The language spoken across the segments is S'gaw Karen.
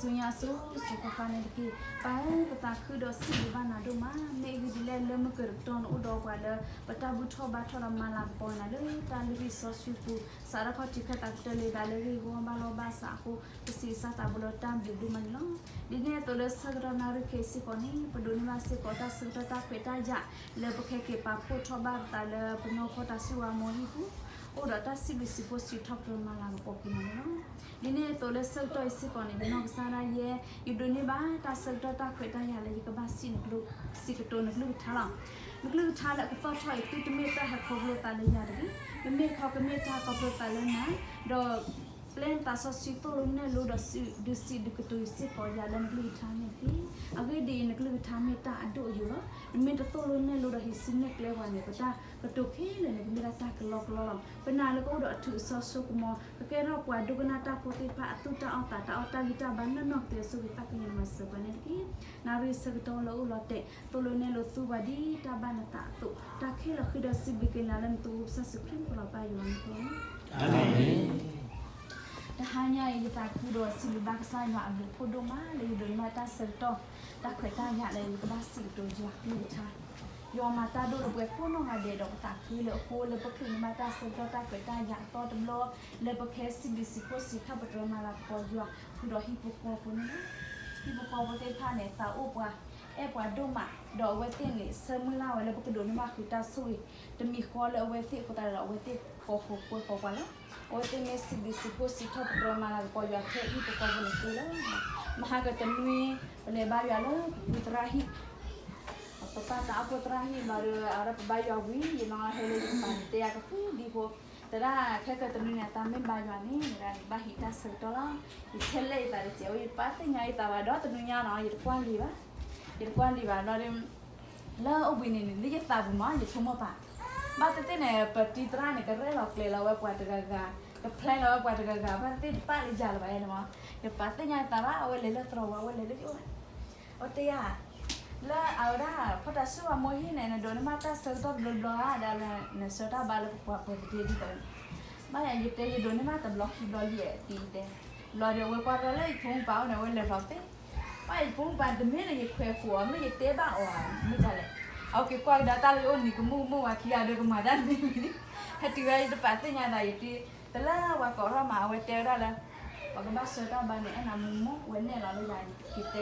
ဆူညါအစိၤစိၤဃၣ်ဃၣ်န့ၣ်တက့ၢ်. ပၢ်ဧၢ, ပသးခုဒီးစံးဘျုးဘၣ်နၤဒိၣ်မး, မ့ၢ်အဂ့ၢ်ဒ်လဲၣ် လၢမုၢ်ကၢၤတကတီၢ်န့ၣ်အိၣ်ဒီးပှၤလၢ ပတၢ်ဘူၣ်ထီၣ်ဘါထီၣ်ဒီးမၤလၤကပီၤနၤလၢတၢ်လုၢ်ဟံၣ်စီဆှံပူၤ, စးထီၣ်ခီၣ်ထံးခၢၣ်သးကတၢၢ်လၢယၤလၢဂ့ၢ်ဂီၢ်ဘၣ်လီၢ်ဘၣ်စးအဃိ, ပစံးကစၢ်သးဘိလီၤတၢ်ဘျုးဒိၣ်မးန့ၣ်လီၤ. ဒ်န့ၣ်အသိးလၢဆၢကတီၢ်နၣ်ရံၣ်ခဲအံၤစ့ၢ်ကီးန့ၣ် ပဒိးန့ၢ်ဘၣ်စ့ၢ်ကီးတၢ်ဆၢကတီၢ်တၢ်ခွဲးတၢ်ယာ် လၢပကဟဲက့ၤပာ်ဖှိၣ်ထီၣ်ဘၣ်ပသးလၢပနီၢ်ခိတၢ်စိတၢ်ကမီၤဟံၣ်ပူၤ, အိၣ်ဒီးတၢ်စံးဘျုးစံးဖှိၣ်စံးထီၣ်ပတြၢၤမၤလၤကပီၤက့ၤနၤန့ၣ်လီၤ. ဒ်န့ၣ်အသိးလၢဆၢကတီၢ်အံၤစ့ၢ်ကီးန့ၣ် ယနီၢ်ကစၢ်ဒၣ်ယဲ ယဒိးန့ၢ်ဘၣ်တၢ်ဆၢကတီၢ်တၢ်ခွဲးတၢ်ယာ်လၢယကဘၣ်စံး စံးကတိၤနကလုၢ်ကထါလီၤ. နကလုၢ်ကထါလၢအကသီၣ်ထီၣ်အံၤ သုတမ့ၢ်တၢ်ဟဲခီဖျိသးလၢယၤတဂ့ၤ, မ့မ့ၢ်ခီကမ့ၢ်တၢ်ဟဲခီဖျိသးလၢနၤ, ဒီး ပျဲနသးစီဆှံသိၣ်လိနဲၣ်လိဒီး ဒုးစံးဒုးကတိၤစ့ၢ်ကီးယၤလၢနကလုၢ်ကထါန့ၣ်တက့ၢ်. အဂ့ၢ်ဒ်အံၤ, နကလုၢ်ကထါမ့ၢ်တၢ်အဒိၣ်အယိာ်လီၤ. နမ့ၢ်တသိၣ်လိနဲၣ်လိဒီးဟံးစုနဲၣ်ကျဲပှၤန့ၣ် ပတၢ်ကတိၤခဲလၢာ်န့ၣ် ကမ့ၢ်ဒၣ်တၢ်ကလီကလီလီၤ. ပနာ်လၢကအိၣ်ဒီးအထူးအစီဆိကမီၤ, ကကဲထီၣ်ပှၤဒိကနၣ်တၢ်ဖိသ့ၣ်တဖၣ်အသူၣ်တၢ်အီၣ်သးတၢ်အီၣ် တၢ်ဂံၢ်တၢ်ဘါနီၢ်နီၢ်ကသ့အဆိၣ်ဂ့ၤသးကညီၤမၤစၢၤပှၤန့ၣ်တက့ၢ်. နၣ်ရံၣ်ဆၢကတီၢ်လၢအိၣ်လီၤတဲာ် သိၣ်လိနဲၣ်လိသူပှၤဒ်တၢ်ဘၣ်နသးအသိး, တၢ်ခဲလၢာ်ဃ့ဒီးစံးဘျုးက့ၤနၤလၢနသူအိၣ်ကစၢ်ယ့ၣ်ၡူးခရံာ်အမံၤလီၤပၢ်ယွၤန့ၣ်လီၤ. တဟါညါအံၤ ယသးခုဒီးစံးဘျုးဘၣ်ကစၢ်ယွၤအဘျုးအဖှိၣ်ဒိၣ်မးလၢယဒိးန့ၢ်ဘၣ်တၢ်ဆၢကတီၢ် တၢ်ခွဲးတၢ်ယာ်လၢယကဘၣ်စံးကတိၤယွၤကလုၢ်ကထါ. ယွၤမၤတၢ်ဒိၣ်လၢပှဲၤကိးနီၢ်ဂၤဒဲးဒီးပသးခုလၢအဃိလၢပချုးန့ၢ်ဘၣ်တၢ်ဆၢကတီၢ်တၢ်ခွဲးတၢ်ယာ်အသီတဘျီ လၢပကဟဲစံးဘျုးစံးဖှိၣ်စံးထီၣ်ပတြၢၤမၤလၤကပီၤယွၤ ဃုာ်ဒီးဟံၣ်ဖိဃီဖိန့ၣ်လီၤ. ဟံၣ်ဖိဃီဖိသ့ၣ်တဖၣ်န့ၣ် သးအိၣ်ပှၤ အဲၣ်ပှၤဒိၣ်မး, ဒီးအဝဲသ့ၣ်န့ၣ် ဆၢမုၢ်လၢ်ဝဲလၢပကဒိးန့ၢ်ဘၣ်ဃုာ်တၢ်ဆိၣ်ဂ့ၤ တမံၤဃီလၢအဝဲသ့ၣ်အဃိသတးဒီး အဝဲသ့ၣ်ကီၢ်ခိၣ်ပှဲၤဃီပှၤလီၤ. အဝဲသ့ၣ်မ့ၢ်စံးဘျုးစံးဖှိၣ်စံးထီၣ်ပတြၢၤမၤလၤကပီၤယွၤထဲဟံၣ်ဖိဃီဖိန့ၣ်သ့လီၤ. မဟါကတနွံ ပလဲၤဘါယွၤလၢပပူၤသရၣ်ဟံၣ် ပပၢ်သးအိၣ်ဖိသရၣ်ဟံၣ်ဘျီဒီး အဝဲဒၣ်ပဘါယွၤဝံၤ ယနီၢ်ဟဲလၢယကပၤန့ၣ် တဲယၤကသံၣ်ဒံဖိ, သရၣ် ခဲကတနွံန့ၣ် အသးမ့ၢ်ဘါယွၤန့ၣ် ယဘၣ်ဟံးတၢ်ဆၢကတီၢ်လီၤ. ယထဲလဲၣ်ယသးတစဲး ယပာ်သ့ၣ်ညါယသးဘၣ်ဒီးတနွံညါနီၤ ယတကွၢ်လံၤဘၣ်, ယတကွၢ်လံၤဘၣ်ဘျီဒီး လၢအိၣ်ဘှံးနံၤန့ၣ် လၢယသးပူၤမး ယဆိကမိၣ်ပာ်, ဘၣ်သ့ၣ်သ့ၣ်န့ၣ် ပတံၤသရၣ်န့ၣ်ကရဲၣ်လီၤကျဲၤလီၤဝဲပှၤတဂၤဂၤ, ကဖျဲလီၤဝဲပှၤတဂၤဂၤ ဘၣ်သ့ၣ်သ့ၣ်တပာ်လၢယၤလၢၤဘၣ်ယဲန့ၣ်မး, ယပာ်သ့ၣ်ညါယသးဘၣ် အဝဲလဲၤလၢသရိာ်ဝဲ အဝဲလဲၤလၢယအိၣ်န့ၣ် အဝဲတဲယၤ လၢအဝဲဒၣ် ဖီတၢ်စိၣ်ဝါမိၢ်ဟံၣ်န့ၣ် နဒိးန့ၢ်ဘၣ်တၢ်ဆၢကတီၢ်တဘျီဘျီဧါ ဒီးနဆှၢတၢ်ဘါလၢပပှၤပှဲၤသဒ့ဒ်သိးန့ၣ်, ဘၣ်ယၤယတဲ ယဒိးန့ၢ်ဘၣ်တဘျီခံဘျီလံဧါ တံၤတဲ, ဘျီဒီးအဝဲကွၢ်တၢ်လၢယဖိမုၣ်ပၢ်အိၣ်န့ၣ် အဝဲလဲၤလီၤသ့, ဘၣ်ယဖိမုၣ်ပၢ်တမ့ၢ်လၢယခွဲးဃိးအီၤ မ့ၢ်ယတဲဘၣ်အီၤဧါ မ့ၢ်ဒ်လဲၣ်, အဝဲက့ၤကွၢ်ကဒါတၢ်လၢယအိၣ်နံၤကမူၣ်ကမူၣ်ဝဲခံဂၤဒီးကမၤတၢ်တမံၤမံၤ, ဟဲတုၤဝဲယတပာ်သ့ၣ်ညါသးယတံၤ တလၢပှၤကိးထီၣ်မး အဝဲတဲဝဲဒၣ်လၢ ပကဘၣ်ဆှၢတၢ်ဘါန့ၣ် အဲၣ်နၤမူမူ အဝဲနဲၣ်လီၤလၢယၤ ယက့ၤတဲ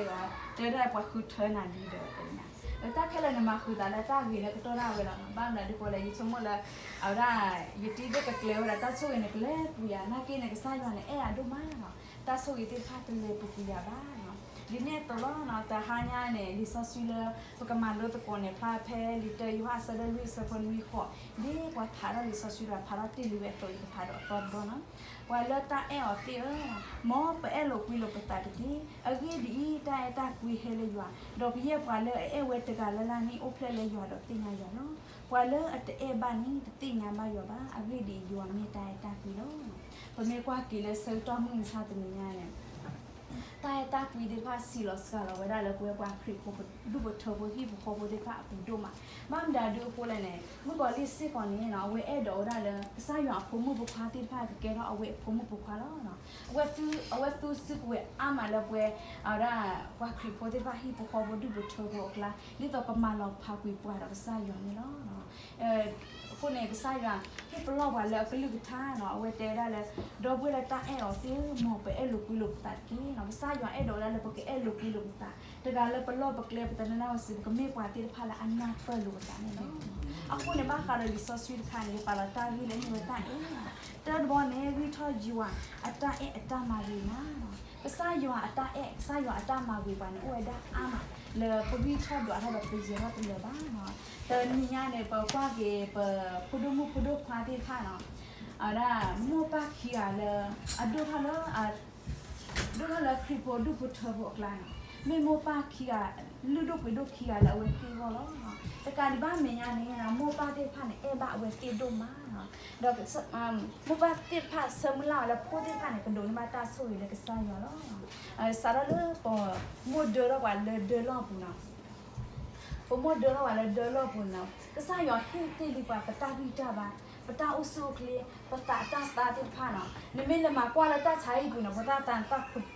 ဂီၤ တဲဝဲဒၣ်ပှၤဃုထၢနၤလံဒီးတဲညါ, တၢ်ခဲလၢာ်န့ၣ်မၤဃုာ်သးလၢတၢ်ဂ့ၤလၢကတီၢ်ဒၣ်ဝဲလီၤ. ဘၣ်မနုၤဒ်ဃိလဲၣ် ယဆိကမိၣ်လၢ အဝဲဒၣ် ယတံၤသ့ၣ်ကကျဲၤဝဲဒၣ်တၢ်ဆိၣ်ဂ့ၤန့ၣ် ကလဲၤပူၤယၤ နာ်က့န့ၣ် ကစၢ်ယွၤန့ၣ် အဲၣ်ယၤဒိၣ်မးလီၤ. တၢ်ဆိၣ်ဂ့ၤသ့ၣ်တဖၣ်တလဲၤပူၤကွံာ်ယၤဘၣ်လီၤ. ဒ်န့ၣ်အသိးလီၤ တဟါညါန့ၣ် လံာ်စီဆှံလၢ ပကမၤလိသကိးန့ၣ် ဖျါဖဲလံာ်တၢယိၤဟၣ်အဆၢဒိၣ်လွံၢ်အဆၢဖိနွံဃိး, ဒ်ပှၤဖးထီၣ်လံာ်စီဆှံဒီးဖးထီၣ်တ့ၢ်လံဝဲအသိး ယကဖးဒီးအသီတဘျီလီၤ. ပှၤလၢတၢ်အဲၣ်အီၤသ့ၣ်ဧၢ, မ်ပအဲၣ်လိာ်ကွံလိာ်ပသးတက့ၢ်. အဂ့ၢ်ဒ်အံၤ, တၢ်အဲၣ်တၢ်ကွံဟဲလၢယွၤ, ဒီးကယဲၢ်ပှၤလၢအအဲၣ်ဝဲတဂၤလၢ်လၢ်န့ၣ် အိၣ်ဖျဲၣ်လၢယွၤဒီးသ့ၣ်ညါယွၤလီၤ. ပှၤလၢအတအဲၣ်ဘၣ်န့ၣ် တသ့ၣ်ညါဘၣ်ယွၤဘၣ်. အဂ့ၢ်ဒ်အံၤ, ယွၤမ့ၢ်တၢ်အဲၣ်တၢ်ကွံလီၤ. ပမ့ၢ်ကွၢ်က့ၤလၢဆၢကတီၢ်မုၢ်မဆါတနံၤညါန့ၣ် တၢ်အဲၣ်တၢ်ကွံသ့ၣ်တဖၣ်စံးလီၤစှၤလီၤဝဲဒၣ်လၢပဝဲပှၤခရံာ်ဖိပဒူၣ်ပထၢဖိဟံၣ်ဖိဃီဖိသ့ၣ်တဖၣ်အပူၤဒိၣ်မး. ဘၣ်မနုၤဒ်အဃိလဲၣ်န့ၣ် မုၣ်ကီၤလံၢ်စ့ၢ်ကီးန့ၣ် အဝဲအဲၣ်ဒိးဝဲဒၣ်လၢ ကစၢ်ယွၤအဖိမုၣ်ဖိခွါသ့ၣ်တဖၣ်ကကဲထီၣ်အဝဲအဖိမုၣ်ဖိခွါလီၤ. အဝဲသူစ့ၢ်ကီးဝဲအါမးလၢပဝဲ အဝဲဒၣ် ပှၤခရံာ်ဖိသ့ၣ်တဖၣ်ဟံၣ်ဖိဃီဖိဒူၣ်ပထၢဖိအကျါ ဒ်သိးကမၤလီၤဖးကွံာ်ပှၤဒီးကစၢ်ယွၤန့ၣ်လီၤ. အဃိန့ၣ် ကစၢ်ယွၤဟ့ၣ်ပလီၢ်ပှၤလၢအကလုၢ်ကထါနီၤ, အဝဲတဲဝဲဒၣ်လၢ ဒီပုၢ်ဝဲၢ်လၢတၢ်အဲၣ်အီၤသ့ၣ်ဧၢ, မ်ပအဲၣ်လိာ်ကွံလိာ်ပသးတက့ၢ်နီၤ. ကစၢ်ယွၤအဲၣ်ဒိးဝဲဒၣ်လၢပကအဲၣ်လိာ်ကွံလိာ်ပသး, တဂၤလၢပလီၢ်ပကျဲပသနၢၣ်ဝဲစ့ၢ် ပကမ့ၢ်ပှၤသ့ၣ်တဖၣ်လၢအနၢ်ပၢၢ်လိာ်ပသးန့ၣ်လီၤ. အဃိန့ၣ် ဘၣ်ဃးဒီးလံာ်စီဆှံတခါန့ၣ် ယပာ်လီၤတၢ်ဂ့ၢ်လၢမ့ၢ်ဝဲတၢ်အဲၣ်, တၢတဘီန့ၣ် ဂံၢ်ထီၣ်ယွၤအတၢ်အဲၣ်အတၢ်မၤဂ့ၤမးနီၤ. ကစၢ်ယွၤအတၢ်အဲၣ် ကစၢ်ယွၤအတၢ်မၤဂ့ၤပှၤန့ၣ် အိၣ်ဝဲဒၣ်အါမး လၢပဂံၢ်ထီၣ်ဒွးထီၣ်ဒီးပယဲၤထီၣ်တလၢာ်ဘၣ်နီၤ. တနံၤညါန့ၣ် ပကွၢ်က့ၤ ပဖိဒိၣ်မုၣ်ဖိဒိၣ်ခွါသ့ၣ်တဖၣ်နီၤ, အဝဲဒၣ် မိၢ်ပၢ်ခံဂၤလၢ အဒိၣ်ထီၣ်လၢ ဒိၣ်ထီၣ်လၢခရံာ်ဖိဒူၣ်ဖိထၢဖိအကျါန့ၣ်, မ့ၢ်မိၢ်ပၢ်ခံဂၤ လုၢ်ဒိၣ်ပှ့ၤဒိၣ်ခံဂၤလၢအဝဲသ့ၣ်အဂီၢ်လီၤ. တကးဒံးဘၣ်မဲာ်ညါန့ၣ် မိၢ်ပၢ်သ့ၣ်တဖၣ်န့ၣ် အဲၣ်ဘၣ်အဝဲသ့ၣ်ဒိၣ်မးနီၤ. ဒီး မိၢ်ပၢ်သ့ၣ်တဖၣ်ဆၢမုၢ်လၢ်အီၤလၢဖိသ့ၣ်တဖၣ်န့ၣ် ကဒိးန့ၢ်ဘၣ်တၢ်ဆိၣ်ဂ့ၤလၢကစၢ်ယွၤလီၤ. စးထီၣ်လၢပမိၢ်ဒၢထီၣ်ပှၤလၢဒၢလီၢ်အပူၤနီၤ, ပမိၢ်ဒၢထီၣ်ပှၤလၢဒၢလီၢ်အပူၤန့ၣ်, ကစၢ်ယွၤဟ့ၣ်တ့ၢ်လံပှၤပတၢ်ဂံၢ်တၢ်ဘါ, ပတၢ်အိၣ်ဆူၣ်အိၣ်ချ့, ပသးတၢ်သါသ့ၣ်တဖၣ်နီၤ. နမ့ၢ်လဲၤမၤကွၢ်လၢတၢ်ဆါဟံၣ်ပူၤန့ၣ် ပသးသါန့ၣ်သၣ်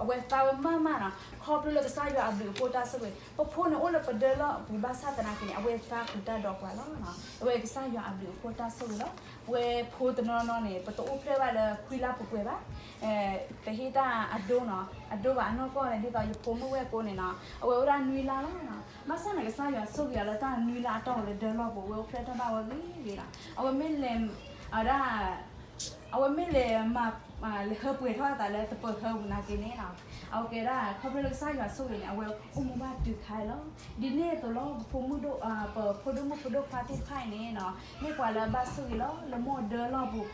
အဝဲသါဝဲမးမးနီၤ, ခီဖျိလၢကစၢ်ယွၤအဘျုးအဖှိၣ်တၢ်ဆိၣ်ဂ့ၤ, ပဖိန့ၣ်အိၣ်လၢပဒၢလီၢ်ပူၤဘၣ်ဆၣ်သနာ်က့န့ၣ် အဝဲသါဃုာ်တၢ်ဒီးပှၤလီၤ. အဝဲကစၢ်ယွၤအဘျုးအဖှိၣ်တၢ်ဆိၣ်ဂ့ၤလီၤ. ပဝဲဖိတနီၤနီၤန့ၣ် ပတအိၣ်ဖျဲၣ်ဘၣ်လၢခွံလါပှဲၤပှဲၤဘၣ်, ပဟ့ၣ်တၢ်အဒိနီၤ, အဒိဘၣ်အနီၢ်ကီၢ်န့ၣ် ဒ်သိးယဖိမုၣ်ဝဲၢ်ကိန့ၣ်နီၤ အဝဲအိၣ်ဒၣ်နွံလါလီၤ. ဘၣ်ဆၣ်န့ၣ် ကစၢ်ယွၤဆိၣ်ဂ့ၤအီၤလၢတၢ်နွံလါအတီၢ်လၢဒၢလီၢ်ပူၤ အဝဲအိၣ်ဖျဲၣ်ထီၣ်ဘၣ်ဝဲဂ့ၤဂ့ၤလီၤ. အဝဲမ့ၢ်လဲၤ အဝဲဒၣ် အဝဲမ့ၢ်လဲၤမၤ လဲၤဟၢပှဲၤထီၣ်အသးလၢတပၢၤဟၢပူၤနာ်က့န့ၣ်နီၤ, အဝဲကဲဒၣ် ခီဖျိလၢကစၢ်ယွၤဆိၣ်ဂ့ၤန့ၣ် အဝဲအိၣ်မူဘၣ်တုၤခါလီၤ. ဒ်န့ၣ်အသိးလီၤ ပဖိမုၣ်ဒိၣ် ပဖိဒိၣ်မုၣ်ဖိဒိၣ်ခွါသ့ၣ်တဖၣ်အံၤန့ၣ်နီၤ မ့ၢ်ပှၤလၢအဘၣ်ဆိၣ်ဂ့ၤလီၤ လၢမိၢ်ဒၢလီၢ်ပူၤ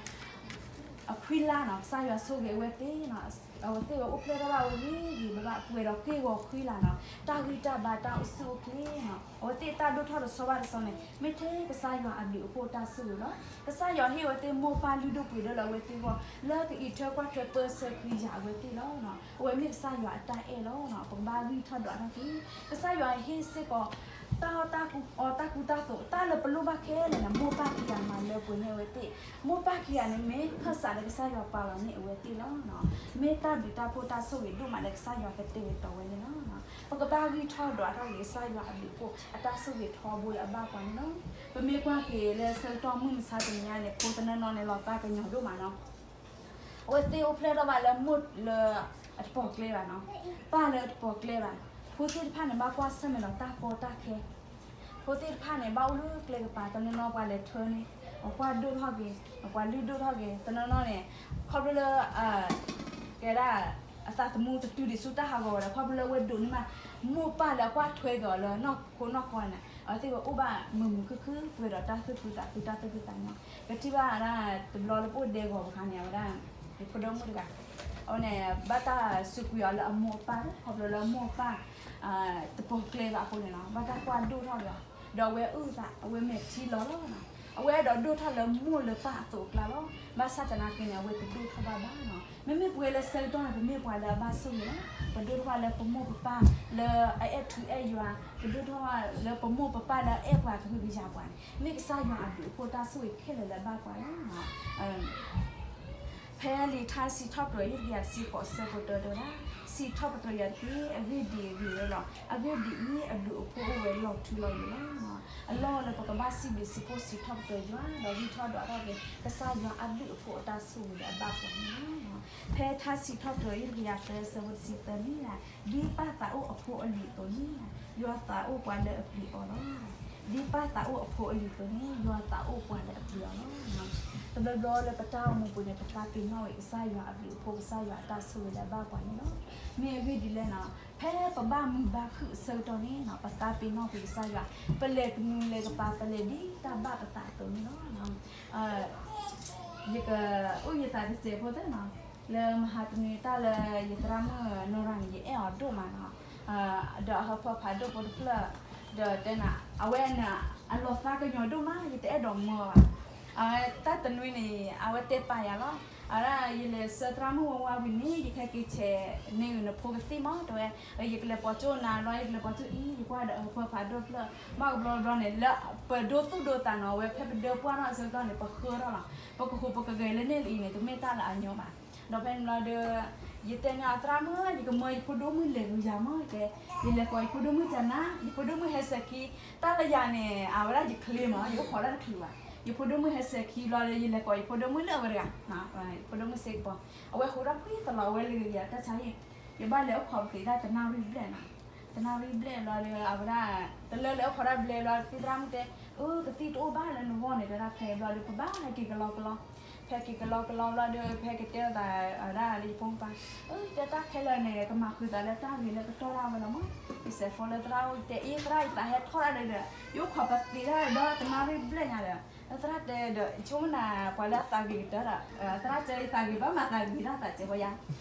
အခွံလါနီၤ ကစၢ်ယွၤဆိၣ်ဂ့ၤအဝဲသ့ၣ်နီၤ, အဝဲသ့ၣ်ဝဲအိၣ်ဖျဲၣ်ထီၣ်ဘၣ်ဝဲဂ့ၤဂ့ၤဘၣ်ဘၣ် ပှဲၤဒီးက့ၢ်ဂီၤခွံလါနီၤ, တၢ်ဂံၢ်တၢ်ဘါတၢ်အိၣ်ဆူၣ်အိၣ်ချ့နီၤ, အဝဲသ့ၣ်တၢ်ဒိၣ်ထီၣ်တဆီဘၣ်တဆီန့ၣ် မ့ၢ်ထဲကစၢ်ယွၤအဘျုးအဖှိၣ်တၢ်ဆိၣ်ဂ့ၤလီၤ. ကစၢ်ယွၤဟ့ၣ်အဝဲသ့ၣ်မိၢ်ပၢ်လုၢ်ဒိၣ်ပှ့ၤဒိၣ်လၢအဝဲသ့ၣ်အဂီၢ် လၢကအံးထွဲကွၢ်ထွဲပၢဆှၢဃုာ်ယၤအဝဲသ့ၣ်လီၤ. အဝဲမ့ၢ်ကစၢ်ယွၤအတၢ်အဲၣ်လီၤ. ပကဘၣ်ဂံၢ်ထီၣ်ဒွးထီၣ်က့ၤ ကစၢ်ယွၤဟ့ၣ်စ့ၢ်ကီး တၢ်အီၣ်တၢ်ကူ အီၣ်တၢ်ကူတၢ်သိး တၢ်လၢပလိၣ်ဘၣ်ခဲလၢာ်န့ၣ် မိၢ်ပၢ်ခံဂၤမၤလၢပှဲၤန့ၢ်အဝဲသ့ၣ်, မိၢ်ပၢ်ခံဂၤန့ၣ်မ့ၢ်ခၢၣ်စးလၢကစၢ်ယွၤပာ်လီၤန့ၢ်အဝဲသ့ၣ်လီၤ. မ့ၢ်တၢ်ဘျုးတၢ်ဖှိၣ်တၢ်ဆိၣ်ဂ့ၤဒိၣ်မးလၢကစၢ်ယွၤကတဲာ်ကတီၤဝဲန့ၣ်လီၤ. ပကဘၣ်ဂံၢ်ထီၣ်ဒွးထီၣ်က့ၤကစၢ်ယွၤအဘျုးအဖှိၣ် အတၢ်ဆိၣ်ဂ့ၤထီဘိလၢအဘၣ်ပှၤန့ၣ်လီၤ. ပမ့ၢ်ကွၢ်က့ၤလၢဆၢကတီၢ်မုၢ်မဆါတနံၤညါန့ၣ် ဖိတနီၤနီၤန့ၣ် လီၤသးကညီၤဒိၣ်မးနီၤ အဝဲသ့ၣ်အိၣ်ဖျဲၣ်ထီၣ်ဘၣ်လၢမိၢ်လၢအတပိာ်ကျဲဘၣ်နီၤ, ပၢ်လၢအတပိာ်ကျဲဘၣ်, ဖိသ့ၣ်တဖၣ်န့ၣ် ဘၣ်ကွၢ်ဆၢၣ်မဲာ်ဒီးတၢ်ကီတၢ်ခဲ, ဖိသ့ၣ်တဖၣ်န့ၣ် ဘၣ်အိၣ်လၢကျဲကပၤ တနီၤနီၤပှၤလဲၤထၢန့ၣ် အကွၢ်ဒိၣ်ထီၣ်က့ၤ, အကွၢ်လုၢ်ဒိၣ်ထီၣ်က့ၤ တနီၤနီၤန့ၣ် ခီဖျိလၢ ကဲဒၣ် အသးသမူတတုၤဒံးဆူတၢ်ဟးဂီၤဝဲဒီး ခီဖျိလၢအဝဲဒိးန့ၢ်မး မိၢ်ပၢ်လၢအကွၢ်ထွဲက့ၤအီၤလၢနီၢ်ခိနီၢ်ခီန့ၣ် အဝဲသ့ၣ်ဝဲအိၣ်ဘၣ်မုာ်မုာ်ခုၣ်ခုၣ် ပှဲၤဒီးတၢ်သူၣ်ခုသးခု တၢ်သူၣ်ခုသးညီ, ပထံၣ်ဘၣ်ဒၣ် တဘျီလၢပအိၣ်ဒဲကဝီၤပူၤခါန့ၣ် အဝဲဒၣ် ယဖိဒိၣ်မုၣ်တဂၤ အဝဲန့ၣ် ဘၣ်တၢ်စူးကွံာ်အီၤလၢအမိၢ်အပၢ်လီၤ, ခီဖျိလၢအမိၢ်အပၢ် တပိာ်ကျဲဘၣ်အဃိန့ၣ်လီၤ, ဘၣ်တၢ်ကွၢ်ဒိၣ်ထီၣ်က့ၤအီၤ, ဒီးအဝဲအုၣ်သး အဝဲမဲာ်ထံလီၤလီၤ, အဝဲအဲၣ်ဒိးဒိၣ်ထီၣ်လၢမိၢ်လၢပၢ်အသိးအကျါလီၤ, ဘၣ်ဆၣ်သနာ်က့န့ၣ် အဝဲတဒိၣ်ထီၣ်ဘၣ်ဘၣ်နီၤ, မ့မ့ၢ်ပဝဲလၢဆၢကတီၢ်န့ၣ် ပမ့ၢ်ပှၤလၢအဘၣ်ဆိၣ်ဂ့ၤလီၤ, ပဒိၣ်ထီၣ်ဘၣ်လၢပမိၢ်ပပၢ် လၢအအဲၣ်ထူအဲၣ်ယွၤ, ပဒိၣ်ထီၣ်ဘၣ်လၢပမိၢ်ပပၢ်လၢအအဲၣ်ပှၤကဟုကယာ်ပှၤန့ၣ် မ့ၢ်ကစၢ်ယွၤအဘျုးအဖှိၣ်တၢ်ဆိၣ်ဂ့ၤခဲလၢာ်လၢအဘၣ်ပှၤလီၤ. ဖဲလံာ်ထါစံးထီၣ်ပတြၢၤ ယုၢ်တကယၤတဆံဃိးဆၢဖိတၢတဲဝဲဒၣ်, စံးထီၣ်ပတြၢၤယၤတက့ၢ်, အဂ့ၢ်ဒ်အံၤဝဲလီၤ, အဂ့ၢ်ဒ်အံၤ အဘျုးအဖှိၣ်အိၣ်ဝဲလီၤထူလီၤယိာ်လီၤ. အလီၢ်လၢပကဘၣ်စံးဘျုးစံးဖှိၣ်စံးထီၣ်ပတြၢၤယွၤ ဒီးဂံၢ်ထီၣ်ဒွးထီၣ်က့ၤ ကစၢ်ယွၤအဘျုးအဖှိၣ်အတၢ်ဆိၣ်ဂ့ၤလၢအဘၣ်ပှၤန့ၣ်လီၤ. ဖဲထါစံးထီၣ်ပတြၢၤ ယုၢ်တကယၤသၢဆၢဖိတဆံသၢန့ၣ်, ဒ်ပၢ်သးအိၣ်အဖိအလံၤအသိးန့ၣ်, ယွၤသးအိၣ်ပှၤလၢအပျံၤအီၤလီၤ. ဒ်ပၢ်သးအိၣ်အဖိအလံၤအသိးန့ၣ် ယွၤသးအိၣ်ပှၤလၢအပျံၤအီၤလီၤ. တဘျီဘျီလၢပတၢ်အိၣ်မူပူၤန့ၣ် ပသးပ့ၤနီၣ်ဝဲကစၢ်ယွၤအဘျုးအဖှိၣ် ကစၢ်ယွၤအတၢ်ဆိၣ်ဂ့ၤလၢအဘၣ်ပှၤန့ၣ်လီၤ. မ့ၢ်အဂ့ၢ်ဒ်လဲၣ်နီၤ, ဖဲပဘၣ်မုာ်ဘၣ်ခုၣ်အဆၢကတီၢ်န့ၣ်နီၤ ပသးပ့ၤနီၣ်ကွံာ်ကစၢ်ယွၤ, ပလဲၤကနူၤလဲၤကပၤ ပလဲၤဒ်တၢ်ဘၣ်ပသးအသိးန့ၣ်လီၤ. ယကအိၣ်ယသးတစဲးဖိသ့နီၤ, လၢမဟါတနွံတၢ်လၢယသရၣ်မုၣ်နီၤရၤန့ၣ် ယအဲၣ်အီၤဒိၣ်မးနီၤ, ဒီးအဟၢဖၢဖးဒိၣ်ဖိတဖျၢၣ်, ဒီးတဲနၤ အဝဲန့ၣ် အလီၤသးကညီၤဒိၣ်မး ယတအဲၣ်ဒိးမၢဘၣ်. အဝဲတၢ်တနွံန့ၣ် အဝဲတဲပာ်ယၤလီၤ, အဝဲဒၣ် ယလဲၤဆှၢသရၣ်မုၣ်ဝါဝါဝံၤန့ၣ် ယခဲက့ၤဆဲးန့ၢ်နဖိကသံၣ်မး တဲဝဲ, ယကလဲၤပိာ်ကၠိနၤလီၤ ယကလဲၤပိာ်ကၠိအံၤ ယကွၢ်ဒီးအဟၢဖၢဖးဒိၣ်တဖျၢၣ်, ဘၣ်ကဘျီဘျီန့ၣ် လၢပဒိသူၣ်ဒိသးနီၤ အဝဲဖဲပဒၢပှၢ်ထီၣ်အဆၢကတီၢ်န့ၣ် ပဃၢထီၣ်လီၤ, ပကဟူးပကဂဲၤလၢန့ၣ်လံန့ၣ် တမ့ၢ်တၢ်လၢအညီဘၣ်. ဒီးဖဲန့ၣ်ဘျီဒီး ယတဲန့ၢ်အသရၣ်မုၣ် ယကမၢယဖိဒိၣ်မုၣ်လဲၤဂုၤယၤမး တဲ, ယလဲၤကိးယဖိဒိၣ်မုၣ်ကနၤ, ယဖိဒိၣ်မုၣ်ဟဲစဲၤခံ, တၢ်လၢယၤန့ၣ် အဝဲဒၣ်ယချ့မး ယအိၣ်ခိးတၢ်တချုးဘၣ်, ယဖိဒိၣ်မုၣ်ဟဲစဲၤခံဘျီဒီး ယလဲၤကိးယဖိဒိၣ်မုၣ်လၢအဝဲတဂၤ, ဖိဒိၣ်မုၣ်စ့ကပီၤ, အဝဲဟူးထီၣ်ဖှံသလီၤဝဲလၢယၤတၢ်ဆါဟံၣ်, ယဘၣ်လဲၤအိၣ်ခိးပသံးတၢ်တနၣ်ရံၣ်ဘျဲၣ်နီၤ, တနၣ်ရံၣ်ဘျဲၣ်ဘျီဒီး အဝဲဒၣ် တလၢလဲၤအိၣ်ခိးတၢ်ဘျဲၣ်ဘျီ သရၣ်မုၣ်တဲ, အၢ ကသံၣ်တအိၣ်ဘၣ်လၢနဂီၢ်န့ၣ် တဲဒၣ်ဖဲဘျီဒီး ပဘၣ်ဟဲက့ၤကလီကလီ ဖဲက့ၤကလီကလီဘျီဒီး ဖဲကတဲသးဝဲဒၣ်လၢယဖိမုၣ်ပၢ်, အၢ တဲတၢ်ခဲလၢာ်န့ၣ် ကမၤဃုာ်သးလၢတၢ်ဂ့ၤလၢကတီၢ်ဒၣ်ဝဲလီၤမး, ယစဲးဖိလၢသရၣ်အိၣ် ယတဲအ့ သရၣ် ယသးဟဲထီၣ်ဒၣ်လဲာ်ဒီး ယအိၣ်ခိးပသံးတၢ်ဒီးတနၣ်ရံၣ်ဘျဲၣ်ညါဒီး သရၣ်တဲဒီး ယဆိကမိၣ်နၤ ပှၤလၢအသးဂ့ၤကတၢၢ်ဒီး သရၣ်တဲယသးဂ့ၤဘၣ်မး သးဂ့ၤတၢ်သးစဲးဖိယါ,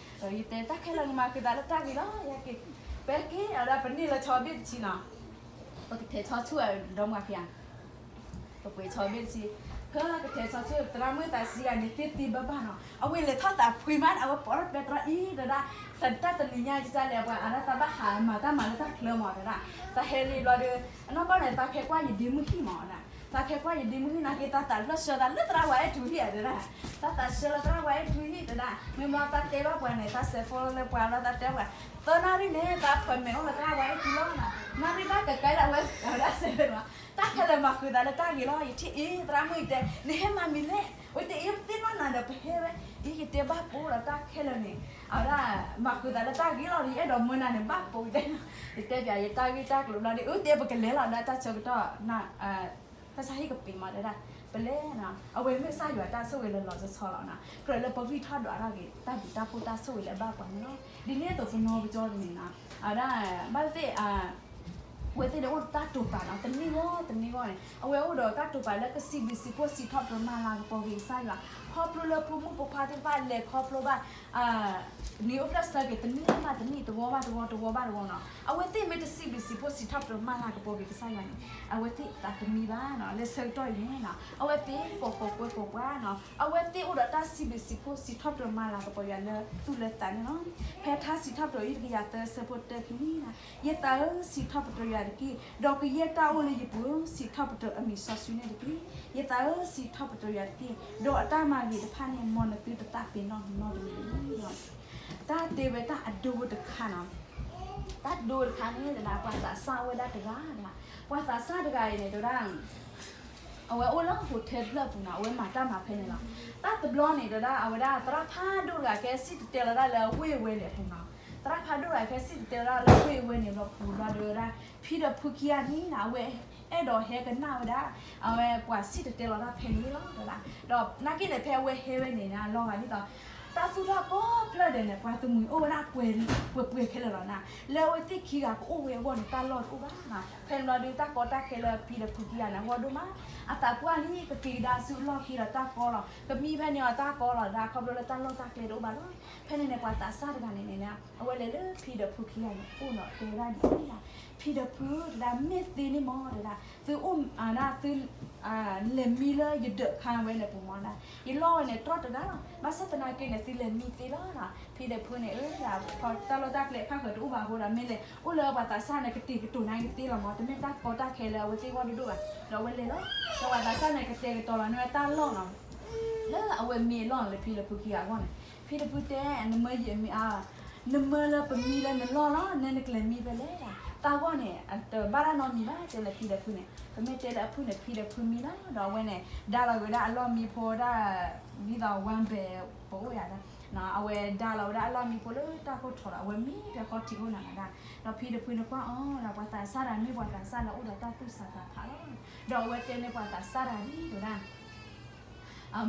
ဒီးယတဲတၢ်ခဲလၢာ် ကမၤဃုာ်သးလၢတၢ်ဂ့ၤလီၤ ယဟဲက့ၤ, ပဟဲက့ၤအဝဲဒၣ် ပန့ၢ်လၢဆီဘ့ၣ်တဆံနီၤ ပကထဲးဆီဆူၣ်ဒီမါခံဂၤ, ပပှ့ၤဆီဘ့ၣ်တဆံ, ဖဲကထဲးဆီဆူၣ် သရၣ်မုၣ်သးစံးဂၤန့ၣ် သ့သ့ဘၣ်ဘၣ်နီၤ, အဝဲလဲၤထီၣ်သးဖှံမး အဝဲပိာ်ထီၣ်ပဲတြီအံၤ တဲဒၣ်, တၢ်တနံၤညါယတၢ်လဲၤပှၤအတၢ်ဘၣ်ဟးမၤတၢ်မၤလၢတၢ်ချၢမး တဲဒၣ်, သးဟဲလံဘျီဒီး အနီၢ်ကီၢ်န့ၣ် သးဖဲကွၢ်ယဒ့မုၢ်ဟံၣ်မး တဲဒၣ်, သးခဲကွၢ်ယဒ့မုၣ်ဟံၣ်နာ်က့ သးသးဖျၢၣ်ဆှၢသးလၢသရၣ်ဝါအဲၣ်ထူဟံၣ်ဧါတဲဒၣ်, သးသးဆှၢလၢသရၣ်ဝါအဲၣ်ထူဟံၣ်တဲဒၣ်, မ့ၢ်မ့ၢ်သးတဲဘၣ်ပှၤန့ၣ် သးစဲးဖိလၢပှၤလီၤ သးတဲပှၤ, သၢနၣ်ရံၣ်န့ၣ် သးဖၢၣ်မဲာ်အိၣ်လၢသရၣ်ဝါအဲၣ်ထူလီၤ, နၣ်ရံၣ်ဘၣ်ကကဲလၢအဝဲ အဝဲဒၣ်စဲးဖိမး, တၢ်ခဲလၢာ်မၤဃုာ်သးလၢတၢ်ဂ့ၤလီၤ, ယထံၣ်အံၤ သရၣ်မုၣ်တဲ နဟဲမၤမံၤလဲၣ်, အဝဲတဲအံၤသ့ၣ်နီၣ်နၤဒီးပဟဲဝဲ, အံၤယတဲဘၣ်ပိဒီးတၢ်ခဲလၢာ်န့ၣ် အဝဲဒၣ် မၤဃုာ်သးလၢတၢ်ဂ့ၤလီၤ, ယအဲၣ်ဒိးမၢနၤန့ၣ် ဘၣ်ပိတဲ, ယတဲပၠးယတၢ်ဂ့ၢ်တၢ်ကျိၤဘျီဒီး အုၣ်တဲပကလဲၤလီၤလၢတၢ်ဆၢကတီၢ် ဖဲဆါဟံၣ်ကပ့ၤမးတဲဒၣ်, ပလဲၤနီၤ, အဝဲမ့ၢ်ကစၢ်ယွၤတၢ်ဆိၣ်ဂ့ၤလၢလီၤဆီဆီလီၤနီၤ, ကြၢးလၢပဂံၢ်ထီၣ်ဒွးထီၣ်က့ၤ တၢ်ဘျုးတၢ်ဖှိၣ်တၢ်ဆိၣ်ဂ့ၤလၢအဘၣ်ပှၤန့ၣ်လီၤ. ဒ်န့ၣ်အသိးပနီၢ်ကစၢ်တမံၤနီၤ, အဝဲဒၣ် ဘၣ်သ့ၣ် အဝဲသ့ၣ်န့ၣ်အိၣ်ဒီးတၢ်တိာ်ပာ်နီၤ, တနံၣ်ဂီၢ်တနံၣ်ဂီၢ်န့ၣ် အဝဲအိၣ်ဒီးတၢ်တိာ်ပာ်လၢကစံးဘျုးစံးဖှိၣ်စံးထီၣ်ပတြၢၤမၤလၤကပီၤက့ၤကစၢ်ယွၤ, ခီဖျိလၢဖိမုၣ်ဖိခွါသ့ၣ်တဖၣ်လဲၤခီဖျိဘၣ် နံၤအိၣ်ဖျဲၣ်ဆၢက့ၤတနံၣ်ဘၣ်တနံၣ် တဝီဘၣ်တဝီ တဝီဘၣ်တဝီနီၤ, အဝဲသ့ၣ်မ့ၢ်တစံးဘျုးစံးဖှိၣ်စံးထီၣ်ပတြၢၤမၤလၤကပီၤက့ၤကစၢ်ယွၤန့ၣ် အဝဲသ့ၣ်သးတမံဘၣ်နီၤ, လၢဆၢကတီၢ်အံၤန့ၣ်နီၤ အဝဲသ့ၣ်ပိာ်ဃိကွဲဃိပှၤနီၤ, အဝဲသ့ၣ်အိၣ်ဒီးတၢ်စံးဘျုးစံးဖှိၣ်စံးထီၣ်ပတြၢၤမၤလၤကပီၤယွၤလၢသူၣ်လၢသးန့ၣ်လီၤ. ဖဲထါစံးထီၣ်ပတြၢၤအံၤတကယၤသၢဆၢဖိတၢခံန့ၣ်နီၤ, ယသးဧၢ စံးထီၣ်ပတြၢၤယွၤတက့ၢ်, ဒီးကယဲၢ်တၢ်အိၣ်လၢယပူၤဧၢ စံးထီၣ်ပတြၢၤအမံၤစီဆှံန့ၣ်တက့ၢ်. ယသးဧၢ စံးထီၣ်ပတြၢၤယွၤတက့ၢ်, ဒီးအတၢ်မၤဂ့ၤတဖၣ်န့ၣ် မ်နသုတသးပ့ၤနီၣ်နီတမံၤတဂ့ၤ. တၢ်တဲဝဲတၢ်အဒိတခါနီၤ, တၢ်ဒိတခါန့ၣ်တဒၣ် ပှၤသးစၢ်အိၣ်ဝဲဒၣ်တဂၤဒၣ်, ပှၤသးစၢ်တဂၤအံၤန့ၣ်တဒၣ် အဝဲအိၣ်လၢ hotel တဖျၢၣ်အပူၤနီၤ, အဝဲမၤတၢ်မၤဖဲန့ၣ်လီၤ. တၢ်တဘျီန့ၣ်တဒၣ် အဝဲဒၣ်သရၣ်ဖးဒိၣ်တဂၤခဲစံၣ်တဲၤတဲလီၤဒၣ်လၢဝ့ၢ်အဝဲန့ၣ်အပူၤနီၤ, သရၣ်ဖးဒိၣ်တဂၤခဲစံၣ်တဲၤတဲလီၤဒၣ်လၢဝ့ၢ်အဝဲန့ၣ်ဘျီပူၤဘျီဒီးဝဲဒၣ် ဖံဒီးဖုခံဂၤန့ၣ်နီၤ အဝဲအဲၣ်ဒိးဟဲကနၣ်ဝဲဒၣ် အဝဲပှၤစံၣ်တဲၤတဲလီၤတၢ်ဖဲန့ၣ်လီၤတဒၣ်, ဒီးနာ်က့န့ၣ် ဖဲအဝဲဟဲဝဲန့ၣ် လီၤဂာ်ဒ်သိး တၢ်သူၣ်ထီၣ်ကိးဖျၢၣ်ဒဲးန့ၣ် ပှၤတမှံၤအိၣ်ဝဲဒၣ်ပှဲၤပှဲၤခဲလၢာ်လီၤနီၤ, လၢအဝဲသ့ၣ်ခံဂၤကအိၣ်ဝဲအဂီၢ်န့ၣ် တၢ်လီၢ်တအိၣ်ဘၣ်နီၤ. ဖဲန့ၣ်ဘျီဒီး တၢ်ကီတၢ်ခဲလၢဖံဒီးဖုခံဂၤန့ၣ် အဂီၢ်ဒိၣ်မး, အသးပှၢ်လံ ကက့ၤကဒါဆူအလီၢ်ခံဒီးတၢ်ကီလီၤ, ကမံဖဲန့ၣ်အီၤတၢ်ကီလီၤဒၣ် ခီဖျိလၢတၢ်လီၢ်တၢ်ကျဲတအိၣ်ဘၣ်လီၤ. ဖဲန့ၣ်န့ၣ် ပှၤသးစၢ်တဂၤန့ၣ်န့ၣ် အဝဲလဲၤလၢဖံဒီးဖုခံဂၤန့ၣ် အိၣ်ဒီးတဲဝဲဒၣ်ဒ်အံၤ, ဖံဒီးဖုတဒၣ် မ့ၢ်သ့န့ၣ်မ့ၢ်တဒၣ် သုအိၣ်ဒၣ်သု လဲၤမံလၢယဒၢးခါဝဲန့ၣ်ပူၤမ့ၢ်ဒၣ်, ယလီၢ်ဝဲန့ၣ်တြီၢ်တဂၤလီၤ. ဘၣ်ဆၣ်သနာ်က့န့ၣ် သုလဲၤမံသ့လီၤ. ဖံဒီးဖုန့ၣ် အၢ တၢ်လီၢ်တၢ်ကျဲအခါဃၢၤတအိၣ်ဘၣ်အဃိဒီး မ့ၢ်လဲၤအိၣ်လၢပှၤသးစၢ်န့ၣ် ကတ့ၤကတိၤန့ၣ်ကသ့လီၤမ့ၢ်, တမ့ၢ်တၢ်ကီတၢ်ခဲလၢအဝဲသ့ၣ်ဂီၢ်ဒိၣ်ဒိၣ်ဘၣ်. ဒီးအဝဲလဲၤလီၤ. ဒီးပှၤသးစၢ်န့ၣ် ကတဲာ်ကတီၤလီၤန့ၢ်ဝဲတၢ်လီၢ်နီၤ လၢအဝဲမံအလီၢ်န့ၣ်လၢဖံဒီးဖုခံဂၤအဂီၢ်န့ၣ်, ဖံဒီးဖုတဲ နမၢယမံၤအါ နမၢလၢပမံလၢနလီၢ်လီၤ, နဲနကလဲၤမံဖဲလဲၣ်ဒၣ်, တၢ်ဂီၢ်န့ၣ် တဘၣ်တၢ်နီတမံၤဘၣ် တဲလၢဖံဒီးဖုန့ၣ်, ပမ့ၢ်တဲလၢအဖုန့ၣ် ဖံဒီးဖုမံလီၤ. ဒီးအဝဲန့ၣ် ဒါလီၤက့ၤဝဲဒၣ်အလီၢ်မံဖိဒၣ် ဒ်သိး one bag ပအိၣ်ယၤဒၣ်, အဝဲဒါလီၤဝဲဒၣ်အလီၢ်မံဖိလၢတၢ်ခိၣ်ထီဒီး အဝဲမံဖဲဃီထံးခိၣ်နၤဒၣ်, ဒီးဖံဒီးဖုန့ၣ်ကွၢ်အီၤဒီး ပှၤသးစၢ်တဂၤမ့ၢ်ပှၤသးစၢ်လၢအိၣ်ဒီးတၢ်သူၣ်ဆးသးဖးလီၤ. ဒီးအဝဲတဲန့ၢ်ပှၤသးစၢ်တဂၤဒ်တဲဝဲဒၣ်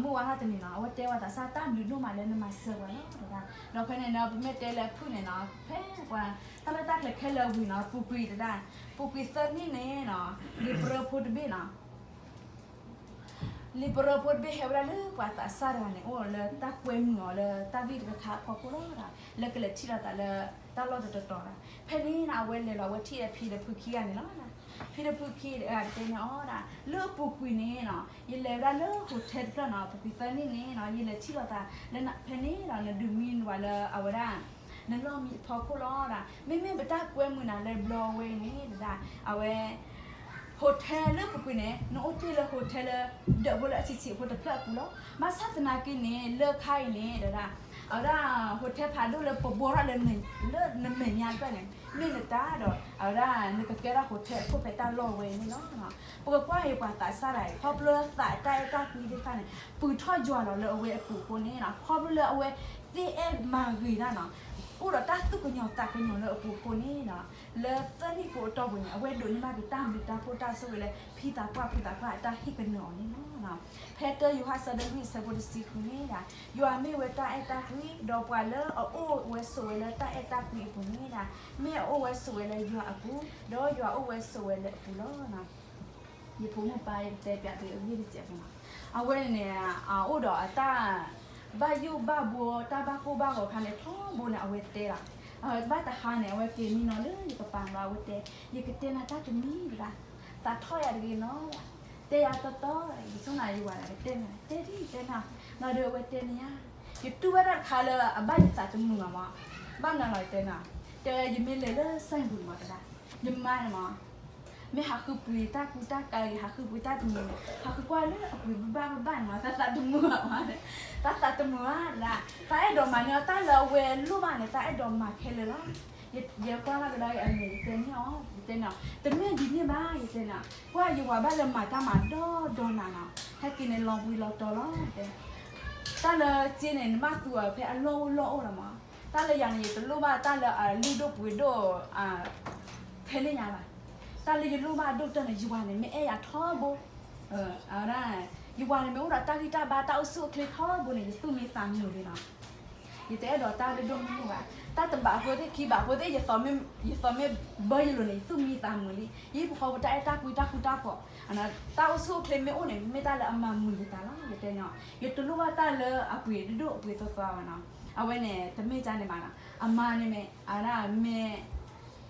မုၢ်ဝါထီၣ်တနံၤနီၤ အဝဲတဲပှၤသးစၢ်တၢ်ဘျုးဒိၣ်မးလၢနမၤစၢၤပှၤလီၤတဒၣ်, ဒီးဖဲန့ၣ်နီၤ ပမ့ၢ်တဲလၢအဖုန့ၣ်နီၤ ဖဲပှၤ တၢ်လၢတၢ်ကျဲၤခဲလၢာ်ဝံၤနီၤ ပူၤကွံာ်တဒၣ်, ပူၤကွံာ်သၢနံၣ်န့ၣ်နီၤ လံာ်ပရၢဖိတဘ့ၣ်နီၤ လံာ်ပရၢဖိတဘ့ၣ်ဟဲဝဲဒၣ်လၢပှၤသးစၢ်တဂၤန့ၣ် အိၣ်လၢတၢ်ကွဲမုာ်အီၤလၢတၢ်ဂ့ၢ်တခါခါအဖီခိၣ်လီၤဒၣ်, လၢကလဲၤထံၣ်လိာ်သးလၢတၢ်လီၢ်တတီၤတီၤဒၣ်. ဖဲန့ၣ်နီၤ အဝဲလဲၤလီၤ အဝဲထံၣ်ဒီးဖံဒီးဖုခံဂၤန့ၣ်လီၤ. ဖံဒီးဖုခံဂၤတဲန့ၢ်အီၤဒၣ် လၢအပူၤကွံာ်န့ၣ်နီၤ ယလဲၤဝဲဒၣ်လၢ hotel တဖျၢၣ်နီၤ ပူၤကွံာ်သၢနံၣ်န့ၣ်နီၤ ယလဲၤထံၣ်လိာ်သးလၢဖဲန့ၣ်ဒီး နဒုးမံဝဲလၢအဝဲဒၣ် နလီၢ်မံအဖီခိၣ်လီၤဒၣ်. မ့မ့ၢ်ပတၢ်ကွဲမုာ်နၤလၢဘျီဝဲအံၤန့ၣ်ဒၣ် အဝဲ hotel လၢပူၤကွံာ်န့ၣ် နအိၣ်တ့ၢ်လၢ hotel လၢ ဒၢးဖိလၢအဆံးဆံးဖိတဖျၢၣ်အပူၤလီၤ. ဘၣ်ဆၣ်သနာ်က့န့ၣ် လၢခါအံၤန့ၣ်ဒၣ် အဝဲဒၣ် hotel ဖးဒိၣ်လၢပဘှီထီၣ်လၢ လၢနမဲာ်ညါတဖျၢၣ်န့ၣ် မ့ၢ်နတၢ်ဒီး အဝဲဒၣ်နကကဲထီၣ် hotel အခိၣ်ဖဲတၢ်လီၢ်ဝဲအံၤန့ၣ်လီၤ. ပကကွၢ်က့ၤပှၤသးစၢ်တဂၤအံၤ ခီဖျိသးအတၢ်အဲၣ်တၢ်ကွံသ့ၣ်တဖၣ်န့ၣ် ပုၢ်ထီၣ်ယွၤလီၤလၢအဝဲအပူၤအဃိန့ၣ် ခီဖျိလၢအဝဲသ့ၣ်အဲၣ်မၤဂ့ၤဒၣ်နီၤ အိၣ်ဒီးတၢ်သူၣ်ကညီၤသးကညီၤလၢအပူၤအဃိန့ၣ် လၢသၢနံၣ်ဖိအတီၢ်ပူၤန့ၣ် အဝဲဒိးန့ၢ်ဘၣ်က့ၤတၢ်ဘျုးတၢ်ဖှိၣ်တၢ်ဆိၣ်ဂ့ၤလၢ ဖံသးပှၢ်ဖုသးပှၢ်အတၢ်ဟ့ၣ်ကနၢၤအီၤန့ၣ်လီၤ. ဖဲတၢယိၤဟၣ်ဆၢဒိၣ်လွံၢ်ဆၢဖိတဆံဃုန့ၣ်ဒၣ် ယွၤမ့ၢ်ဝဲတၢ်အဲၣ်တၢ်ကွံ ဒီးပှၤလၢအအိၣ်ဝဲဆိးဝဲလၢတၢ်အဲၣ်တၢ်ကွံအပူၤန့ၣ်ဒၣ် မ့ၢ်အအိၣ်ဝဲဆိးဝဲလၢယွၤအပူၤ ဒီးယွၤအိၣ်ဝဲဆိးဝဲလၢအပူၤလီၤ. ယဖိမုၣ်ပၢ်ယကတဲပၠးသုအဂ့ၢ်တစဲးဖိနီၤ အဝဲန့ၣ်န့ၣ် အိၣ်ဒီးအတၢ် ဘၣ်ယိၣ်ဘၣ်ဘှီ တၢ်ဘၣ်ကိၢ်ဘၣ်ဂီၤခါန့ၣ် ထီဘိန့ၣ် အဝဲတဲလီၤ. ဘၣ်တဟါန့ၣ် အဝဲက့ၤမံနီၤလၢယကပၤဘျီ အဝဲတဲ ယကတဲနၤတၢ်တမံၤတဒၣ် သးထီၣ်ယၤတဂ့ၤနီၤ တဲယၤတီတီ ယဆိနၤယဝၤဒၣ်ကတဲနၤ တဲဒ်တဲနၤ နီၤဒီးအဝဲတဲန့ၣ်ယါ ယတူၢ်ဘၣ်တၢ်တခါလၢအဘၣ်ယသးတမုာ်ဘၣ်မး ဘၣ်မနုၤလီၤယတဲနၤ တဲယမ့ၢ်လဲၤလၢစဲပူၤမးတဒၣ် ယမါန့ၣ်မး မ့ၢ်ဟးဃုပှ့ၤတၢ်ကူတၢ်ကၤဂ့ၤ ဟးဃုပှ့ၤတၢ်တမံၤ, ဟးဃုကွၢ်လၢအပှ့ၤဘၣ်ဘၣ်ဘၣ်န့ၣ်မး တၢ်သးတမုာ်ဘၣ်မး, တၢ်သးတမုာ်ဘၣ်ဒၣ်, တၢ်အဲၣ်ဒိးမၤန့ၢ်အီၤတၢ်လၢအဝဲလိၣ်ဘၣ်န့ၣ် တၢ်အဲၣ်ဒိးမၤခဲလၢာ်လီၤ. ယကွၢ်လၢကဒါက့ၤအမဲာ် ယတဲန့ၢ်အီၤ ယတဲန့ၢ်အီၤ တမ့ၢ်ဒ်န့ၣ်ဘၣ် ယတဲန့ၣ်, ကွၢ်ယဝၤဘၣ်လၢမၤတၢ်မၤဒီဒီနၤနီၤ, ဟဲက့ၤန့ၣ်လီၤဘှံးလီၤတီၤလီၤ, တၢ်လၢစ့န့ၣ် နဘၣ်သူအီၤဖဲအလီၢ်အိၣ်လီၢ်အိၣ်လီၤမး, တၢ်လၢယၤန့ၣ် ယတလိၣ်ဘၣ်တၢ်လၢအလုၢ်ဒိၣ်ပှ့ၤဒိၣ် ထဲလၢညါဘၣ်, တၢ်လၢယလိၣ်ဘၣ်ဒိၣ်ကတၢၢ်န့ၣ် ယဝၤန့ၣ် မ့ၢ်အဲၣ်ယၤထီဘိ, အဝဲဒၣ် ယဝၤန့ၣ် မ့ၢ်အိၣ်ဒီးတၢ်ဂံၢ်တၢ်ဘါတၢ်အိၣ်ဆူၣ်အိၣ်ချ့ထီဘိန့ၣ် ယသူၣ်မံသးမုာ်လံနီၤ, ယတအဲၣ်ဒိးတၢ်ဒိၣ်ဒိၣ်မုၢ်မုၢ်ဘၣ်, တၢ်တဘးဖိသ့ၣ်ခံဘးဖိသ့ၣ် ယသီမ့ၢ်ဘၢယလိၤန့ၣ် ယသူၣ်မံသးမုာ်လံ, ယဟံၣ်ဖိဃီဖိတၢ်အဲၣ်တၢ်ကွံတၢ်ဃူတၢ်ဖိး, တၢ်အိၣ်ဆူၣ်အိၣ်ချ့မ့ၢ်အိၣ်န့ၣ် မ့ၢ်တၢ်လၢအမၤမုာ်ယသးလီၤ ယတဲန့ၣ်, ယတလိၣ်ဘၣ်တၢ်လၢအပှ့ၤဒိၣ်ဒိၣ်အပှ့ၤသီသီဘၣ်နီၤ, အဝဲန့ၣ် တမ့ၢ်ကန့ၣ်ဘၣ်နီၤ, အမါန့ၣ်မ့ၢ် အဝဲဒၣ်မ့ၢ်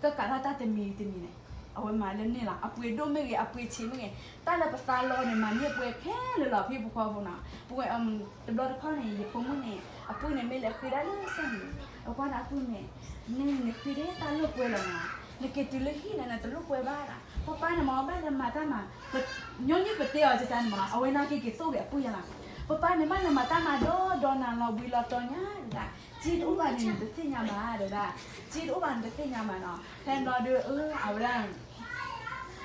ကကးထီၣ်တၢ်တမံၤတမံၤန့ၣ် အဝဲမၤလၢန့ၣ်လီၤ, အပှ့ၤဒိၣ်မ့ၢ်ဂ့ၤ အပှ့ၤဆံးမ့ၢ်ဂ့ၤ, တၢ်လၢပသးလီန့ၣ် မၤန့ၢ်ပှဲၤခဲလၢာ်လီၤ ပဟံၣ်ဖိဃီဖိနီၤ, ပဝဲ တဘျီတခီၣ်န့ၣ် ယဖိမုၣ်န့ၣ် အပုၢ်န့ၣ် မ့ၢ်လဲၤဃ့ဒၣ်လၢစၢၣ်န့ၣ်, အကွၢ်န့ၣ်အပုၢ်န့ၣ် နနဃ့ဒၣ်တၢ်လိာ်ကွဲလီၤနီၤ, နက့ၤတုၤလၢဟံၣ်န့ၣ် နတလိာ်ကွဲဘၣ်ဒၣ်, ပပၢ်န့ၣ်မ့ၢ်ဘၣ်လၢမၤတၢ်မၤ, ညီနုၢ်ပတဲအီၤကတၢၢ်န့ၣ်မး အဝဲနာ်က့ၤက့ၤသိၣ်က့ၤအပုၢ်ယါလီၤ, ပပၢ်န့ၣ်မ့ၢ်လၢမၤတၢ်မၤဒီဒီနၤလီၤဘှံးလီၤတီၤညါဒၣ်, စ့တအိၣ်ဘၣ်န့ၣ် နတသ့ၣ်ညါဘၣ်ဒၣ်, စ့တအိၣ်ဘၣ်နတသ့ၣ်ညါဘၣ်နီၤ, ဖဲဘျီဒီး အဝဲဒၣ်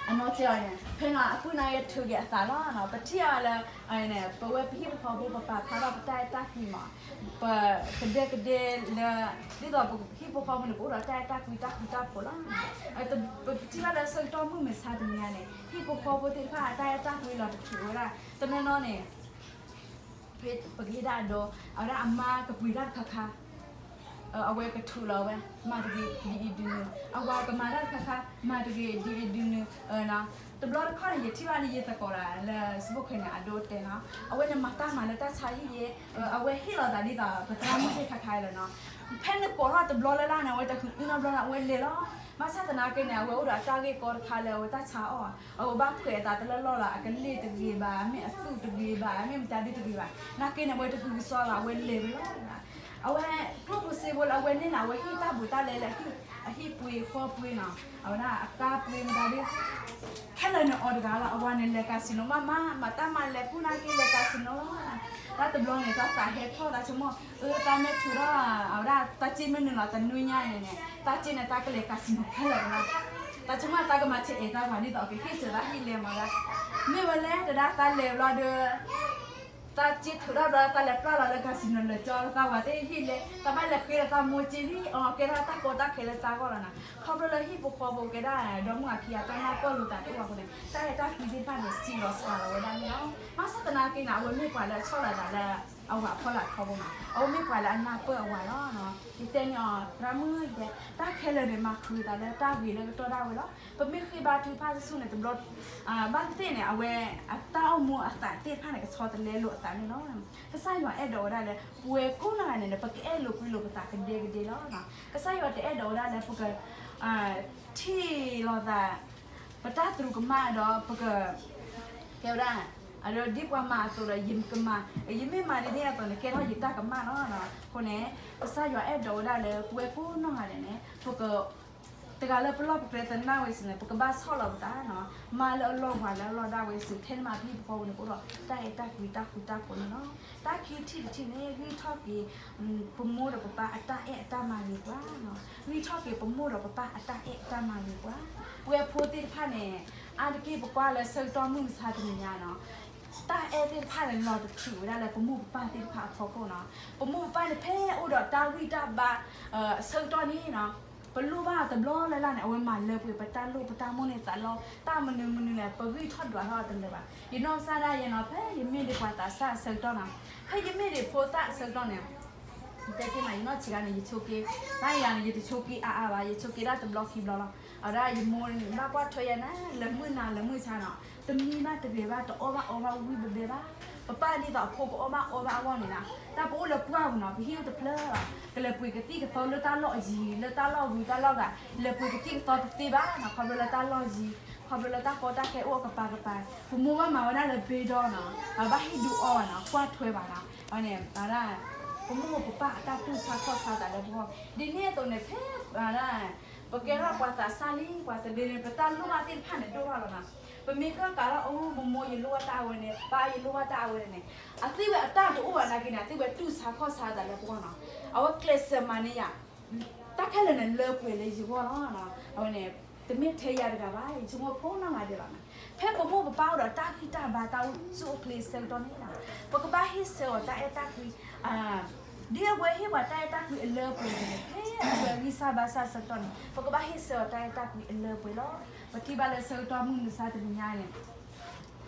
အနီၢ်တဲအီၤန့ၣ် ဖဲန့ၣ်အပုၢ်န့ၣ် ယထုးက့ၤအသးလီၤနီၤ, ပထံၣ်အီၤလၢ ပဝဲပဟံၣ်ဖိဃီဖိ ပပာ်ဖျါထီၣ်ပတၢ်အဲၣ်တၢ်ကွံမး, ပကဒဲကဒဲလၢ ဒ်သိးပဟံၣ်ဖိဃီဖိန့ၣ် ကအိၣ်ဒီးတၢ်အဲၣ်တၢ်ကွံတၢ်ဃူတၢ်ဖိးလီၤ, ပထံၣ်ဘၣ်လၢဆၢကတီၢ်မုၢ်မဆါတနံၤညါန့ၣ် ဟံၣ်ဖိဃီဖိသ့ၣ်တဖၣ်အတၢ်အဲၣ်တၢ်ကွံလီၤတထုးဝဲဒၣ် တနီၤနီၤန့ၣ် ပကဟ့ၣ်တၢ်အဒိ အဝဲဒၣ်အမါကပှ့ၤတၢ်တခါခါ အဝဲကထုးလီၤဝဲ မၤတဂ့ၤဒ်အံၤဒ်နုၤ, အဝၤကမၤတၢ်တခါခါ မၤတဂ့ၤဒ်အံၤဒ်နုၤ, တဘျီတခီၣ်န့ၣ် ယထံၣ်ဘၣ်လၢယသကိးဒၣ်လၢစပိၣ်ခဲန့ၣ် အဒိတဲနီၤ, အဝဲန့ၣ်မၤတၢ်မၤလၢတၢ်ဆါဟံၣ်ယဲ, အဝဲဟ့ၣ်လီၤသးဒ်သိးပသရၣ်မုၣ်သ့ၣ်တခါခါလီၤနီၤ, ဖဲနကိးထီၣ်တဘျီလၢ်လၢ်န့ၣ် အဝဲတဃုအုၣ်နီတဘျီလၢ် အဝဲလဲၤလီၤ, ဘၣ်ဆၣ်သနာ်က့န့ၣ် အဝဲအိၣ်ဒီးအတၢ်ဂ့ၢ်ကီတခါလၢအဝဲတၢ်ဆါအီၣ်, အဝဲဘၣ်ဖှဲးအသးတလၢလီၢ်လီၤ အကလ့ၢ်တဂ့ၤဘၣ် မ့ၢ်အသူၣ်တဂ့ၤဘၣ် မ့ၢ်မတၤဒုတဂ့ၤဘၣ်, နာ်က့န့ၣ် အဝဲတဃုကစီလီၤ အဝဲလဲၤဝဲလီၤ, အဝဲကျိၣ်ဖိစ့ဖိလၢအဝဲန့ၢ်န့ၣ် အဝဲဟ့ၣ်တၢ်ဘူးတၢ်လဲလၢ အဟံၣ်ပှ့ၤဃီပှ့ၤနီၤ, အဝဲဒၣ်အကါပှ့ၤမတၤဒု ခဲလၢာ်န့ၣ်အီၤတဂၤလီၤ, အဝၤန့ၣ်လဲၤ casino မးမး မၤတၢ်မၤလဲၤကူၣ်နာ်က့လဲၤ casino လီၤ, တၢ်တဘျီန့ၣ် တၢ်သးဟဲထီၣ်သးဆိကမိၣ် အၢ သးမ့ၢ်ထုးထီၣ် အဝဲဒၣ်သးစ့မ့ၢ်နုာ်လီၤတနွံညါအံၤန့ၣ်န့ၣ် သးစ့န့ၣ် သးကလဲၤ casino ခဲလၢာ်လီၤ, သးဆိကမိၣ်သးကမၤဆဲးအဲၣ်သးပှၤဒ်သိးကဟ့ၣ်စၢၤသးဟံၣ်လဲမးဒၣ်, မ့ၢ်ဝဲလဲၣ်တဒၣ်သးလဲၤဘျီဒီး သးစ့ထုးထီၣ်ဘျီ သးလဲၤပျၢ်လီၤလၢ casino လၢာ်ကၠီလၢသးဝၤသ့ၣ်ဟံၣ်လဲ, သးဘၣ်လဲၤဃ့ဒီးသးမိၢ်စ့လံ, အကဲထီၣ်တၢ်ကီတၢ်ခဲလၢသးဂီၢ်လီၤနီၤ, ခီဖျိလၢဟံၣ်ဖိဃီဖိကဲဒၣ် ဒီမုၢ်အခံဂၤတၢ်နၢ်ပၢၢ်လိာ်သးတအိၣ်အဃိန့ၣ် တၢ်အဲၣ်တၢ်ကွံသ့ၣ်တဖၣ်န့ၣ် စံးလီၤစှၤလီၤဝဲဒၣ်န့ၣ်လီၤ, ဘၣ်ဆၣ်သနာ်က့န့ၣ် အဝဲမ့ၢ်ပှၤလၢအဆီၣ်လီၤသးလၢ အဝၤအဖီလာ်ထီဘိနီၤ, အဝဲမ့ၢ်ပှၤလၢအနၢ်ပၢၢ်အဝၤလီၤ, ယတဲန့ၢ်အီၤ သရၣ်မုၣ်ယဲ, တၢ်ခဲလၢာ်န့ၣ် မၤဃုာ်သးလၢတၢ်ဂ့ၤလၢကတီၢ်ဒၣ်ဝဲလီၤ, ပမ့ၢ်ဃ့ဘါထုကဖၣ်ဆူၣ်ဆူၣ်န့ၣ် တဘျီ ဘၣ်သ့ၣ်သ့ၣ်န့ၣ် အဝဲအတၢ်အိၣ်မူအသးသ့ၣ်တဖၣ်န့ၣ် ကဆီတလဲလိာ်အသးန့ၣ်လီၤ, ကစၢ်ယွၤအဲၣ်ဒိးဝဲဒၣ်လၢ ပဝဲကိးနီၢ်ဂၤဒဲးန့ၣ် ပကအဲၣ်လိာ်ကွံလိာ်ပသးကဒဲကဒဲလီၤ, ကစၢ်ယွၤတအဲၣ်ဒိးဝဲဒၣ်လၢပက ထံၣ်လိာ်သး ပတၢ်သရူးကမၣ်ဒီးပက ကဲဝဲဒၣ် အဒိဒ်ပှၤမၤအသိးဒီး ယကမၤ ယမ့ၢ်မၤဒ်န့ၣ်အသိးန့ၣ် ကဲထီၣ်ယတၢ်ကမၣ်လီၤ, အဃိန့ၣ် ကစၢ်ယွၤအဲၣ်ဒိးဝဲဒၣ်လၢ ပဝဲကိးနီၢ်ဂၤဒဲးန့ၣ် ပက တဂၤလၢပလီၢ်ပကျဲသနာ်ဝဲစ့ၢ်န့ၣ် ပကဘၣ်ဆီၣ်လီၤပသးနီၤ, မၤလၢအလီၢ်ဝၤလၢအလီၢ်ဒၣ်ဝဲစ့ၢ် ထဲန့ၣ်မး ပဟံၣ်ဖိဃီဖိန့ၣ် ကအိၣ်ဒီးတၢ်အဲၣ်တၢ်ကွံတၢ်ဃူတၢ်ဖိးန့ၣ်လီၤ, တၢ်ခံထံၣ်တထံၣ်န့ၣ် ဂံၢ်ထီၣ်က့ၤ ပမိၢ်ဒီးပပၢ်အတၢ်အဲၣ်အတၢ်မၤဂ့ၤပှၤနီၤ, ဂံၢ်ထီၣ်က့ၤပမိၢ်ဒီးပပၢ်အတၢ်အဲၣ်အတၢ်မၤဂ့ၤပှၤ, ပဝဲဖိသ့ၣ်တဖၣ်န့ၣ် အါတက့ၢ်ပကွၢ်လၢဆၢကတီၢ်မုၢ်မဆါတနံၤညါနီၤ တၢ်အဲၣ်သ့ၣ်တဖၣ်န့ၣ် လီၤတထုးဝဲဒၣ်လၢပမိၢ်ပပၢ်သ့ၣ်တဖၣ်အဖီခိၣ်နီၤ, ပမိၢ်ပပၢ်န့ၣ် ဖဲအိၣ်ဒီးတၢ်ဂံၢ်တၢ်ဘါ ဆၢကတီၢ်န့ၣ်နီၤ, ပလိၣ်ဘၣ်တဘျီလၢ်လၢ်န့ၣ် အဝဲမၤလၢပှဲၤပတၢ်လိၣ်ပတၢ်မိၣ်န့ၢ်သးလီ တၢ်မနုၤမနုၤလဲၣ် ပဂံၢ်ထီၣ်ဒွးထီၣ်အီၤတလၢာ်ဘၣ်, ယနီၢ်ကစၢ်ဒၣ်ယဲနီၤ ဖဲယမ့ၢ်ဒံးပှၤသးစၢ်အဆၢကတီၢ်နီၤ, ဖဲယမ့ၢ်ဒံးဖိသၣ်အဆၢကတီၢ်န့ၣ် တဲတ့ၢ်မး ယနီၢ်ဆံးခါန့ၣ် ယဆိးက့, တၢ်ယၤန့ၣ် ယတဆိးက့အါအါဘၣ် ယဆိးက့ဒၣ်တဘျီခံဘျီလီၤ, အဝဲဒၣ်ယမိၢ်န့ၣ် ဘၣ်ကွၢ်ထွဲယၤနၤ လၢမုၢ်နၤလၢမုၢ်ဆါနီၤ, တမံဘၣ်တဂဲၤဘၣ် တအီၣ်ဘၣ်အီဘၣ်ဝံၣ်ဘဲဘဲဘၣ်, ပပၢ်ဒ်သိးအဖိကအီၣ်ဘၣ်အီဘၣ်အဂီၢ်န့ၣ်နီၤ, တၢ်ပအိၣ်လၢပှၢ်ပူၤနီၤ ပဟံၣ်အိၣ်တဖျၢၣ်လီၤ, ကလဲၤပှ့ၤကသံၣ်ကသီလၢတၢ်လီၢ်ယံၤ လၢတၢ်လီၢ်ဂုၤတၢ်လီၢ်ဂၤ, လဲၤပှ့ၤကသံၣ်ကသီတသ့ဘၣ်နီၤ ခီဖျိလၢတၢ်လီၢ်ယံၤ, ခီဖျိလၢတၢ်ကီတၢ်ခဲအိၣ်အကပၤကပၤ, ပမိၢ်ဘၣ်မၤဝဲဒၣ်လၢဘ့ဒီနီၤ, အဘၣ်ဟ့ၣ်ဒုးအီၣ်ဘၣ်နီၤ ကွၢ်ထွဲဘၣ်နီၤ, အဝဲန့ၣ် ဒၣ် ပမိၢ်ပပၢ်အတၢ်တူၢ်ဆါခီၣ်ဆါသးလၢပဂီၢ်, ဒ်န့ၣ်အသိးန့ၣ် ဖဲ ဒၣ် ပကဲထီၣ်ပှၤသးစၢ်လံ, ပှၤသန့ၤန့ၣ် ပတၢ်လိၣ်ဘၣ်သ့ၣ်တဖၣ်န့ၣ်ဒိၣ်ထီၣ်လီၤနီၤ. ပမ့ၢ်ကၢၣ်ကးလီၤ အိ မိၢ်မိၢ်ယလိၣ်ဘၣ်တၢ်အဝဲန့ၣ်, ပၢ်ယလိၣ်ဘၣ်တၢ်အဝဲန့ၣ်, အသ့ၣ်ဝဲအတၢ်တအိၣ်ဘၣ်နာ်က့န့ၣ် အသ့ၣ်ဝဲတူၢ်ဆါခီၣ်ဆါသးလၢပဂီၢ်နီၤ. အဝဲကျဲးစၢးမၤန့ၢ်ယၤ တၢ်ခဲလၢာ်န့ၣ်လၢပှဲၤလၢယဂီၢ်လီၤ. အဝဲန့ၣ် တမ့ၢ်ထဲယၤတဂၤဘၣ်, ယဆိကမိၣ်ဖိနီၢ်ဂၤဒဲးလီၤနီၤ. ဖဲပမိၢ်ပပၢ်အိၣ်ဒီးတၢ်ဂံၢ်တၢ်ဘါတၢ်အိၣ်ဆူၣ်အိၣ်ချ့ဆၢကတီၢ်န့ၣ်လီၤ, ပကဘၣ်ဟ့ၣ်ဆၢအီၤတၢ်အဲၣ်တၢ်ကွံ, ဒ်အဝဲဟ့ၣ်ပှၤတၢ်အဲၣ်တၢ်ကွံအလၢပှဲၤန့ၣ် ဖဲအဝဲဂံၢ်စၢ်ဘါစၢ်ဆၢကတီၢ်န့ၣ် ပကဘၣ်ဟ့ၣ်ဆၢအီၤတၢ်အဲၣ်တၢ်ကွံအလၢပှဲၤလီၤ. ပထံၣ်ဘၣ်လၢဆၢကတီၢ်မုၢ်မဆါတနံၤညါန့ၣ်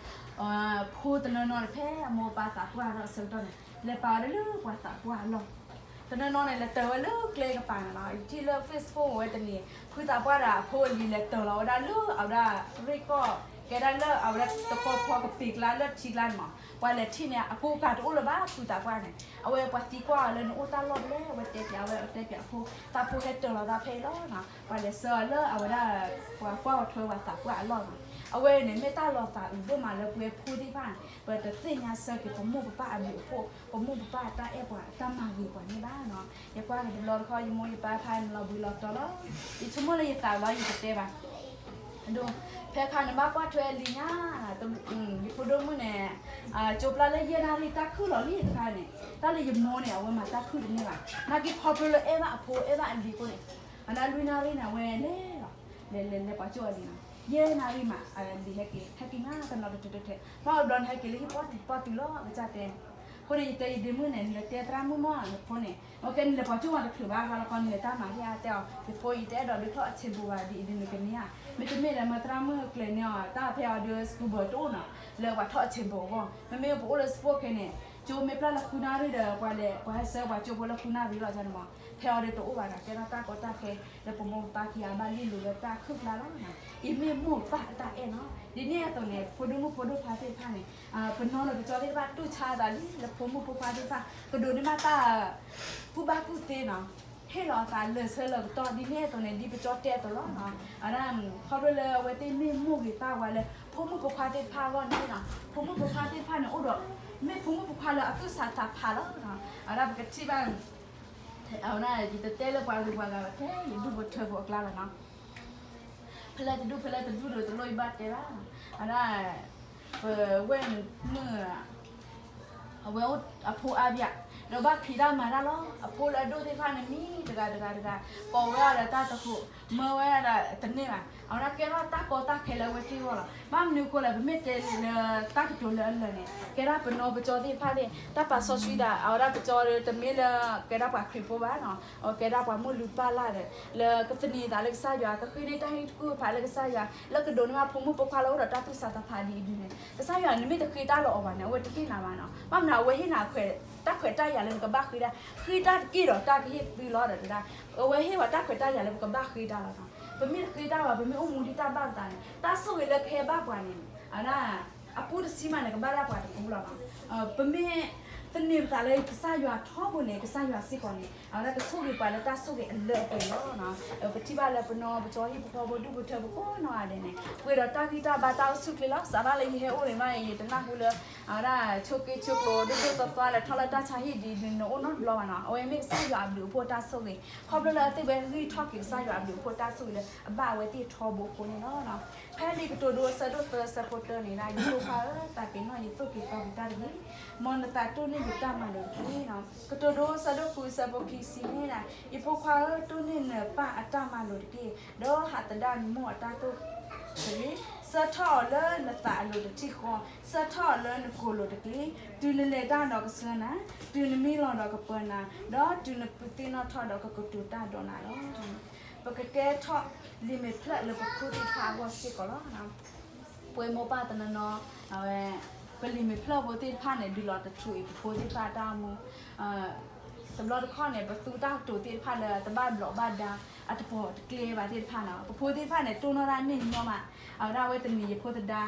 ဖိတနီၤနီၤန့ၣ် ဖဲအမိၢ်ပၢ်သးပှၢ်ထီၣ်အဆၢကတီၢ်န့ၣ် လဲၤပာ်ဝဲဒၣ်လၢပှၤသးပှၢ်အလီၢ်, တနီၤနီၤန့ၣ် လဲၤတၢၤဝဲလၢကျဲကပၤန့ၣ်လီၤ. ယထံၣ်လၢ Facebook ဝဲတနံၤ ဖုသးပှၢ်ဒီးအဖိအလံၤလဲၤတၢၤလီၤဝဲဒၣ်လၢအဝဲဒၣ်ရ့ၣ်ကီၢ် ကဲဒၣ်လၢအဝဲဒၣ်တပီဖီကပ့ၤကျါလၢထံကျါန့ၣ်မး, ပှၤလဲၤထံၣ်န့ၣ် အကိးကၤတအိၣ်လၢၤဘၣ် ဖုသးပှၢ်န့ၣ်, အဝဲပှၤသံကွၢ်အီၤလၢနအိၣ်တၢ်လီၢ်ဖဲလဲၣ်, အဝဲတဲပၠးဝဲ အဝဲတဲပၠးအဖိ, သးဖိဟဲတၢၤလီၤသးဖဲအံၤလီၤ. ပှၤလဲၤဆှၢအီၤလၢအဝဲဒၣ် ပှၤကွၢ်အီၤထွဲပှၤသးပှၢ်အလီၢ်န့ၣ်, အဝဲန့ၣ်မ့ၢ်တၢ်လီၤသးအုးဒိၣ်မးလၢပဝဲဖိသ့ၣ်တဖၣ်န့ၣ် ပတသ့ၣ်ညါဆၢက့ၤပမိၢ်ပပၢ်အဘျုးအဖှိၣ်, ပမိၢ်ပပၢ်အတၢ်အဲၣ်ပှၤ အတၢ်မၤဂ့ၤပှၤန့ၣ်ဘၣ်နီၤ. ယကွၢ်က့ၤတဘျီတခီၣ် ယမိၢ်ယပၢ်တဖၣ်န့ၣ်လီၤဘှံးလီၤတီၤလီၤ. ယဆိကမိၣ်လၢယသးဘျီယကတဲဘၣ် အဒိ, ဖဲခါန့ၣ်ဘၣ်ကွၢ်ထွဲအလံၤညါ, ယဖိဒိၣ်မုၣ်န့ၣ် ကၠိပျၢ်လၢယဲၢ်နၣ်ရံၣ်တၢ်ခုၣ်လီၤလံတခါန့ၣ်, တၢ်လၢယမိၢ်န့ၣ် အဝဲမၤတၢ်ခုၣ်တန့ၢ်ဘၣ်, နာ်က့ခီဖျိလၢအဲၣ်ဘၣ်အဖိအဲၣ်ဘၣ်အလံၤအဃိန့ၣ်, အနၣ်လွံၢ်နၣ်ရံၣ်န့ၣ် အဝဲလဲၤလီၤ, လဲၤလဲၤလဲၤပှၤကၠိအလံၤနီၤ, ယဲၢ်နၣ်ရံၣ်မး အလံၤဟဲက့ၤ ဟဲက့ၤမးတနီၤတထၢတထၢ, ဘၣ်အဘျီန့ၣ် ဟဲက့ၤလၢဟံၣ်ပီၣ်တုၤပီၣ်တုၤလီၤ ကစၢ်တဲ အဃိန့ၣ် ယတဲယဒ့မုၣ်န့ၣ် နလဲၤတဲသရၣ်မုၣ်မ့ၢ်နဖိန့ၣ်, အကဲနလဲၤပှၤကၠိမးတချုးဘၣ်ဃီလီၤခီ နလဲၤတၢ်မၤဟ့ၣ်အါတဲအီၤ, ယဖိယတဲအဲၣ်ဒိးဒုးထီၣ်အဆံးဘိးဘၣ်ဒ်အံၤဒ်နကန့ၢ်ဧါ, မ့တမ့ၢ်ဒီးမၢသရၣ်မုၣ်ကျဲၤန့ၢ်အီၤ တၢ်ဖဲအီၤဒီး စကူဘၢၣ် တအိၣ်နီၤ, လၢပှၤထီၣ်အဆံးဘိးအဂီၢ်, မ့မ့ၢ်ပအိၣ်လၢစပိၢ်ခဲန့ၣ်, ကၠိမ့ၢ်ပျၢ်လၢဃုနၣ်ရံၣ်ဒီး ပှၤလဲၤပှၤဟဲဆှၢပှၤကၠိဖိလၢဃုနၣ်ရံၣ်လီၤန့ၣ်မး, ဖဲအီၤဒီးတအိၣ်ဘၣ်ဒီး ကဲထီၣ်တၢ်ကီတၢ်ခဲ လၢပမိၢ်ပပၢ်ခံဂၤဘၣ်လံၣ်လိၤလၢတၢ်ခုၣ်ကျါလီၤ. အံၤမ့ၢ်မိၢ်ပၢ်အတၢ်အဲၣ်နီၤ, ဒ်န့ၣ်အသိးန့ၣ် ဖိဒိၣ်မုၣ်ဖိဒိၣ်ခွါသ့ၣ်တဖၣ်န့ၣ်, ပနီၤဒီးပကၠီသ့ၣ်တဖၣ်တူၢ်ဆါသးလံ လၢဖိမုၣ်ဖိခွါသ့ၣ်တဖၣ် ကဒိးန့ၢ်ဘၣ်တၢ် ကူၣ်ဘၣ်ကူၣ်သ့နီၤ, ဟ့ၣ်လီၤအသးလၢာ်ဆၢလၢာ်ကတီၢ် ဒ်န့ၣ်အသိးန့ၣ် ဒ်ပကၠီတဲအသိးလီၤ. အဝဲဒၣ် ခီဖျိလၢအဝဲသ့ၣ်မ့ၢ်မိၢ်ဂ့ၤပၢ်ဝါလၢ ဖိမုၣ်ဖိခွါသ့ၣ်တဖၣ်အဂီၢ်န့ၣ်နီၤ, ဖိမုၣ်ဖိခွါသ့ၣ်တဖၣ်န့ၣ်အိၣ်ဒီး မ့ၢ်ဖိမုၣ်ဖိခွါလၢအသူၣ်ဆးသးဖးလီၤ. အဝဲဒၣ်ပကထံၣ်ဘၣ် အဝဲဒၣ် ယတတဲလၢပှၤဂုၤပှၤဂၤဘၣ် ထဲယဒူၣ်ဖိထၢဖိအကျါလီၤနီၤ, ဖဲလဲၣ်တဒူၣ်ဖဲလဲၣ်တဒူၣ်ဒီးတလိၣ်ယဘၣ်တဲဘၣ်, အဝဲဒၣ် ပဝဲၢ်မုၣ် အဝဲအိၣ်အဖိအါဘၣ်, ဒီးဘၣ်ဖံးတၢ်မၤတၢ်လီၤ. အဖိလၢအဒိၣ်သ့ၣ်တဖၣ်န့ၣ် မံတဂၤတဂၤတဂၤ, ကိးဝဲဒၣ်ဒီးတၢ်တဃိး, မၢဝဲဒၣ်ဒီးတန့ၢ်ဘၣ်. အဝဲဒၣ်ကဲထီၣ်တၢ်ကီတၢ်ခဲလၢအဝဲသ့ၣ်အဂီၢ်လီၤ. ဘၣ်မနုၤအဃိလဲၣ် ပမ့ၢ်တဲလၢတၢ်ကတိၤလၢအလၢာ်န့ၣ် ကဲဒၣ်ပနီပကၠီသ့ၣ်တဖၣ်န့ၣ် တၢ်ပာ်စီဆှံဒၣ် အဝဲဒၣ်ပကၠီတမ့ၢ်လၢ ကဲဒၣ်ပှၤခရံာ်ဖိဘၣ်နီၤ, အဝဲကဲဒၣ်ပှၤမုၢ်လုၢ်ပၢ်လၢ်ဒီး လၢကသန့ၤသးလၢကစၢ်ယွၤ ကဃ့န့ၢ်တၢ်ဟ့ၣ်တကူၣ်ဖးလၢကစၢ်ယွၤ လၢကဒိးန့ၢ်ဘၣ်ဖိမုၣ်ဖိခွါလၢအိၣ်ဒီးတၢ်သူၣ်ဆးသးဖးဒ်အံၤဒ်န့ၣ် ကစၢ်ယွၤန့ၣ်မ့ၢ်တဃ့တၢ်လၢအီၤဘၣ်န့ၣ် အဝဲတဟ့ၣ်နၤဘၣ်နီၤ. ဘၣ်မနုၤအဝဲဟ့ၣ်နၤ တၢ်ခွဲးတၢ်ယာ်လၢနကဘၣ်ဃ့တၢ်, ဃ့တၢ်တက့ၢ်ဒီးတၢ်ကဟ့ၣ်သုလီၤဒီးတဂၤ, အဝဲဟ့ၣ်ဝဲတၢ်ခွဲးတၢ်ယာ်လၢပကဘၣ်ဃ့တၢ်လီၤနီၤ. ပမ့ၢ်တဃ့တၢ်ဘၣ် ပမ့ၢ်အိၣ်မူဒ်တၢ်ဘၣ်ပသးန့ၣ် တၢ်ဆိၣ်ဂ့ၤလၢကဟဲဘၣ်ပှၤန့ၣ် အဝဲဒၣ် အပူတဆံမးန့ၣ် ကဘၣ်ဒၣ်ပှၤတပူလီၤနီၤ. ပမ့ၢ်သန့ၤပသးလၢကစၢ်ယွၤထီဘိန့ၣ် ကစၢ်ယွၤစ့ၢ်ကီးန့ၣ် အဝဲဒၣ်ကဆိၣ်ဂ့ၤပှၤလၢတၢ်ဆိၣ်ဂ့ၤအလၢအပှဲၤလီၤ. ပထံၣ်ဘၣ်လၢပနီပကၠီဟံၣ်ဖိဃီဖိဒူၣ်ဖိထၢဖိကိးနီၢ်ဂၤဒဲးန့ၣ် ပှဲၤဒီးတၢ်ဂံၢ်တၢ်ဘါတၢ်အိၣ်ဆူၣ်ချ့လီၤ. စးထီၣ်လၢယဟဲအိၣ်န့ၣ်မး ယတနၢ်ဟူလၢ အဝဲဒၣ်ဆိးက့ဆိးကျိးဒိၣ်ဒိၣ်သွါသွါလၢထီၣ်လၢတၢ်ဆါဟံၣ်ဒ် နအိၣ်နီတဘျီဘၣ်နီၤ. အဝဲမ့ၢ်ကစၢ်ယွၤအဘျုးအဖှိၣ်တၢ်ဆိၣ်ဂ့ၤ ခီဖျိလၢအဝဲသ့ၣ်ဂံၢ်ထီၣ်က့ၤကစၢ်ယွၤအဘျုးအဖှိၣ်တၢ်ဆိၣ်ဂ့ၤလၢအဘၣ်အဝဲသ့ၣ်ထီဘိအဃိန့ၣ်လီၤ. ဖဲလံာ်ကတိၤဒိအဆၢဒိၣ်သၢအဆၢဖိတၢန့ၣ်ဒၣ် ယဖိခွါဧၢ, သးပ့ၤနီၣ်ယသိၣ်က့ၤသီက့ၤတၢ်တဂ့ၤ, မ်နသးတိၢ်န့ၢ်ယတၢ်မၤလိာ်တက့ၢ်. ကတိၤဒိအဆၢဒိၣ်ဃုအဆၢဖိခံဆံန့ၣ်ဒၣ် ယဖိခွါဧၢ, တိၢ်န့ၢ်နပၢ်အတၢ်မၤလိာ်တက့ၢ်. ဒီးဟးသဒၣ်နမိၢ်အတၢ်သိၣ်တဂ့ၤ, ဆၢထၢၣ်အီၤလၢနသးအလိၤတထံၣ်ဃီ, ဆၢထၢၣ်အီၤလၢနကိာ်လိၤတက့ၢ်. တုၤနလဲၤတၢ်ဒီးကဆှၢနၤ, တုၤနမံလီၤဒီးကပၢနၤ, ဒီးတုၤနပုၢ်သ့ၣ်နီၣ်ထီၣ်ဒီးကကတိၤတၢ်ဒီးနၤလီၤ. ပကကဲထီၣ်လံာ်မဲာ်ဖျၢၣ်လၢပဖိသ့ၣ်တဖၣ်အဂီၢ်စ့ၢ်ကီးလီၤ. ပဝဲမိၢ်ပၢ်တနီၤနီၤ အဝဲ ပလံာ်မဲာ်ဖျၢၣ်ဖိသ့ၣ်တဖၣ်န့ၣ် ဒုးလီၤတထူးအံၤ ပဖိသ့ၣ်တဖၣ်အတၢ်အိၣ်မူ တဘျီတခီၣ်န့ၣ် ပသူတၢ်ကတိၤသ့ၣ်တဖၣ်လၢတဘၣ်ဘျီးဘၣ်ဒါ အတပီၤတကျဲဘၣ်သ့ၣ်တဖၣ်နီၤ ပဖိသ့ၣ်တဖၣ်န့ၣ် တိၢ်နီၣ်တၢ်န့ၢ်ညီမး. အဝဲဒၣ်ဝဲတနံၤယဖိသဒါ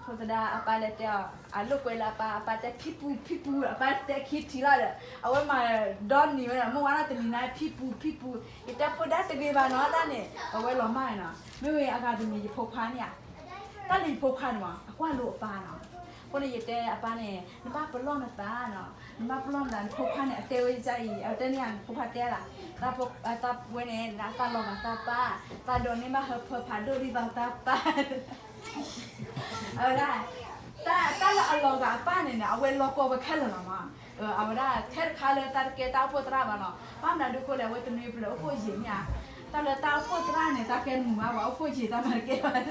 ဖိသဒါအပၢ်လဲၤတဲအီၤ အလိာ်ကွဲလၢအပၢ် အပၢ်တဲဖံပူၤ ဖံပူၤ အပၢ်တဲခံထံၣ်လီၤဒီး အဝဲမၤဒီနံၤဝဲဒီး မ့ၢ်ဝဲဒၣ်တနံၤန့ၣ် ဖံပူၤ ဖံပူၤ ယတဲဖိဒါတဂ့ၤဘၣ်နီၤ တၢ်န့ၣ် အဝဲလီၤမၢ်နီၤ မ့ၢ်ဝဲအဂၤတမံၤယဖိခွါန့ၣ်ဧါ တၢ်လၢယဖိခွါန့ၣ်မး အကွၢ်လိအပၢ်နီၤ. အဃိန့ၣ် ယတဲအပၢ်န့ၣ် နဘၣ်ပလီၢ်နသးနီၤ နဘၣ်ပလီၢ်နသး နဖိခွါန့ၣ် အတဲဝဲဒ်အံၤ အတဲန့ၣ် နဖိခွါတဲဒၣ် တၢ်ဖိ တၢ်ဝဲန့ၣ် တၢ်လီၤဂာ်တၢ်ပၢ်, သးဒိးန့ၢ်ဘၣ်ဟၢဖၢဖးဒိၣ်ဒ်သိးတၢ်ပၢ် အဝဲဒၣ် တၢ် တၢ်လၢအလီၤဂာ်အပၢ်န့ၣ်န့ၣ် အဝဲလီၤကီဝဲခဲလၢာ်လီၤမး. အဝဲဒၣ်ထဲတခါလၢတၢ်တကဲတၢ်အိၣ်ဖှိၣ်သရၣ်ဘၣ်နီၤ, ဘၣ်မနုၤဒုးဃိလဲၣ် အဝဲတနွံပျၢၤအိၣ်ဖှိၣ်ယံာ်မ့ၢ်ဧါ, တၢ်လၢတၢ်အိၣ်ဖှိၣ်သရၣ်န့ၣ် တၢ်ကဲတမုာ်ဘၣ် ပှၤအိၣ်ဖှိၣ်ယံာ်တၢ်မၤတကဲဘၣ်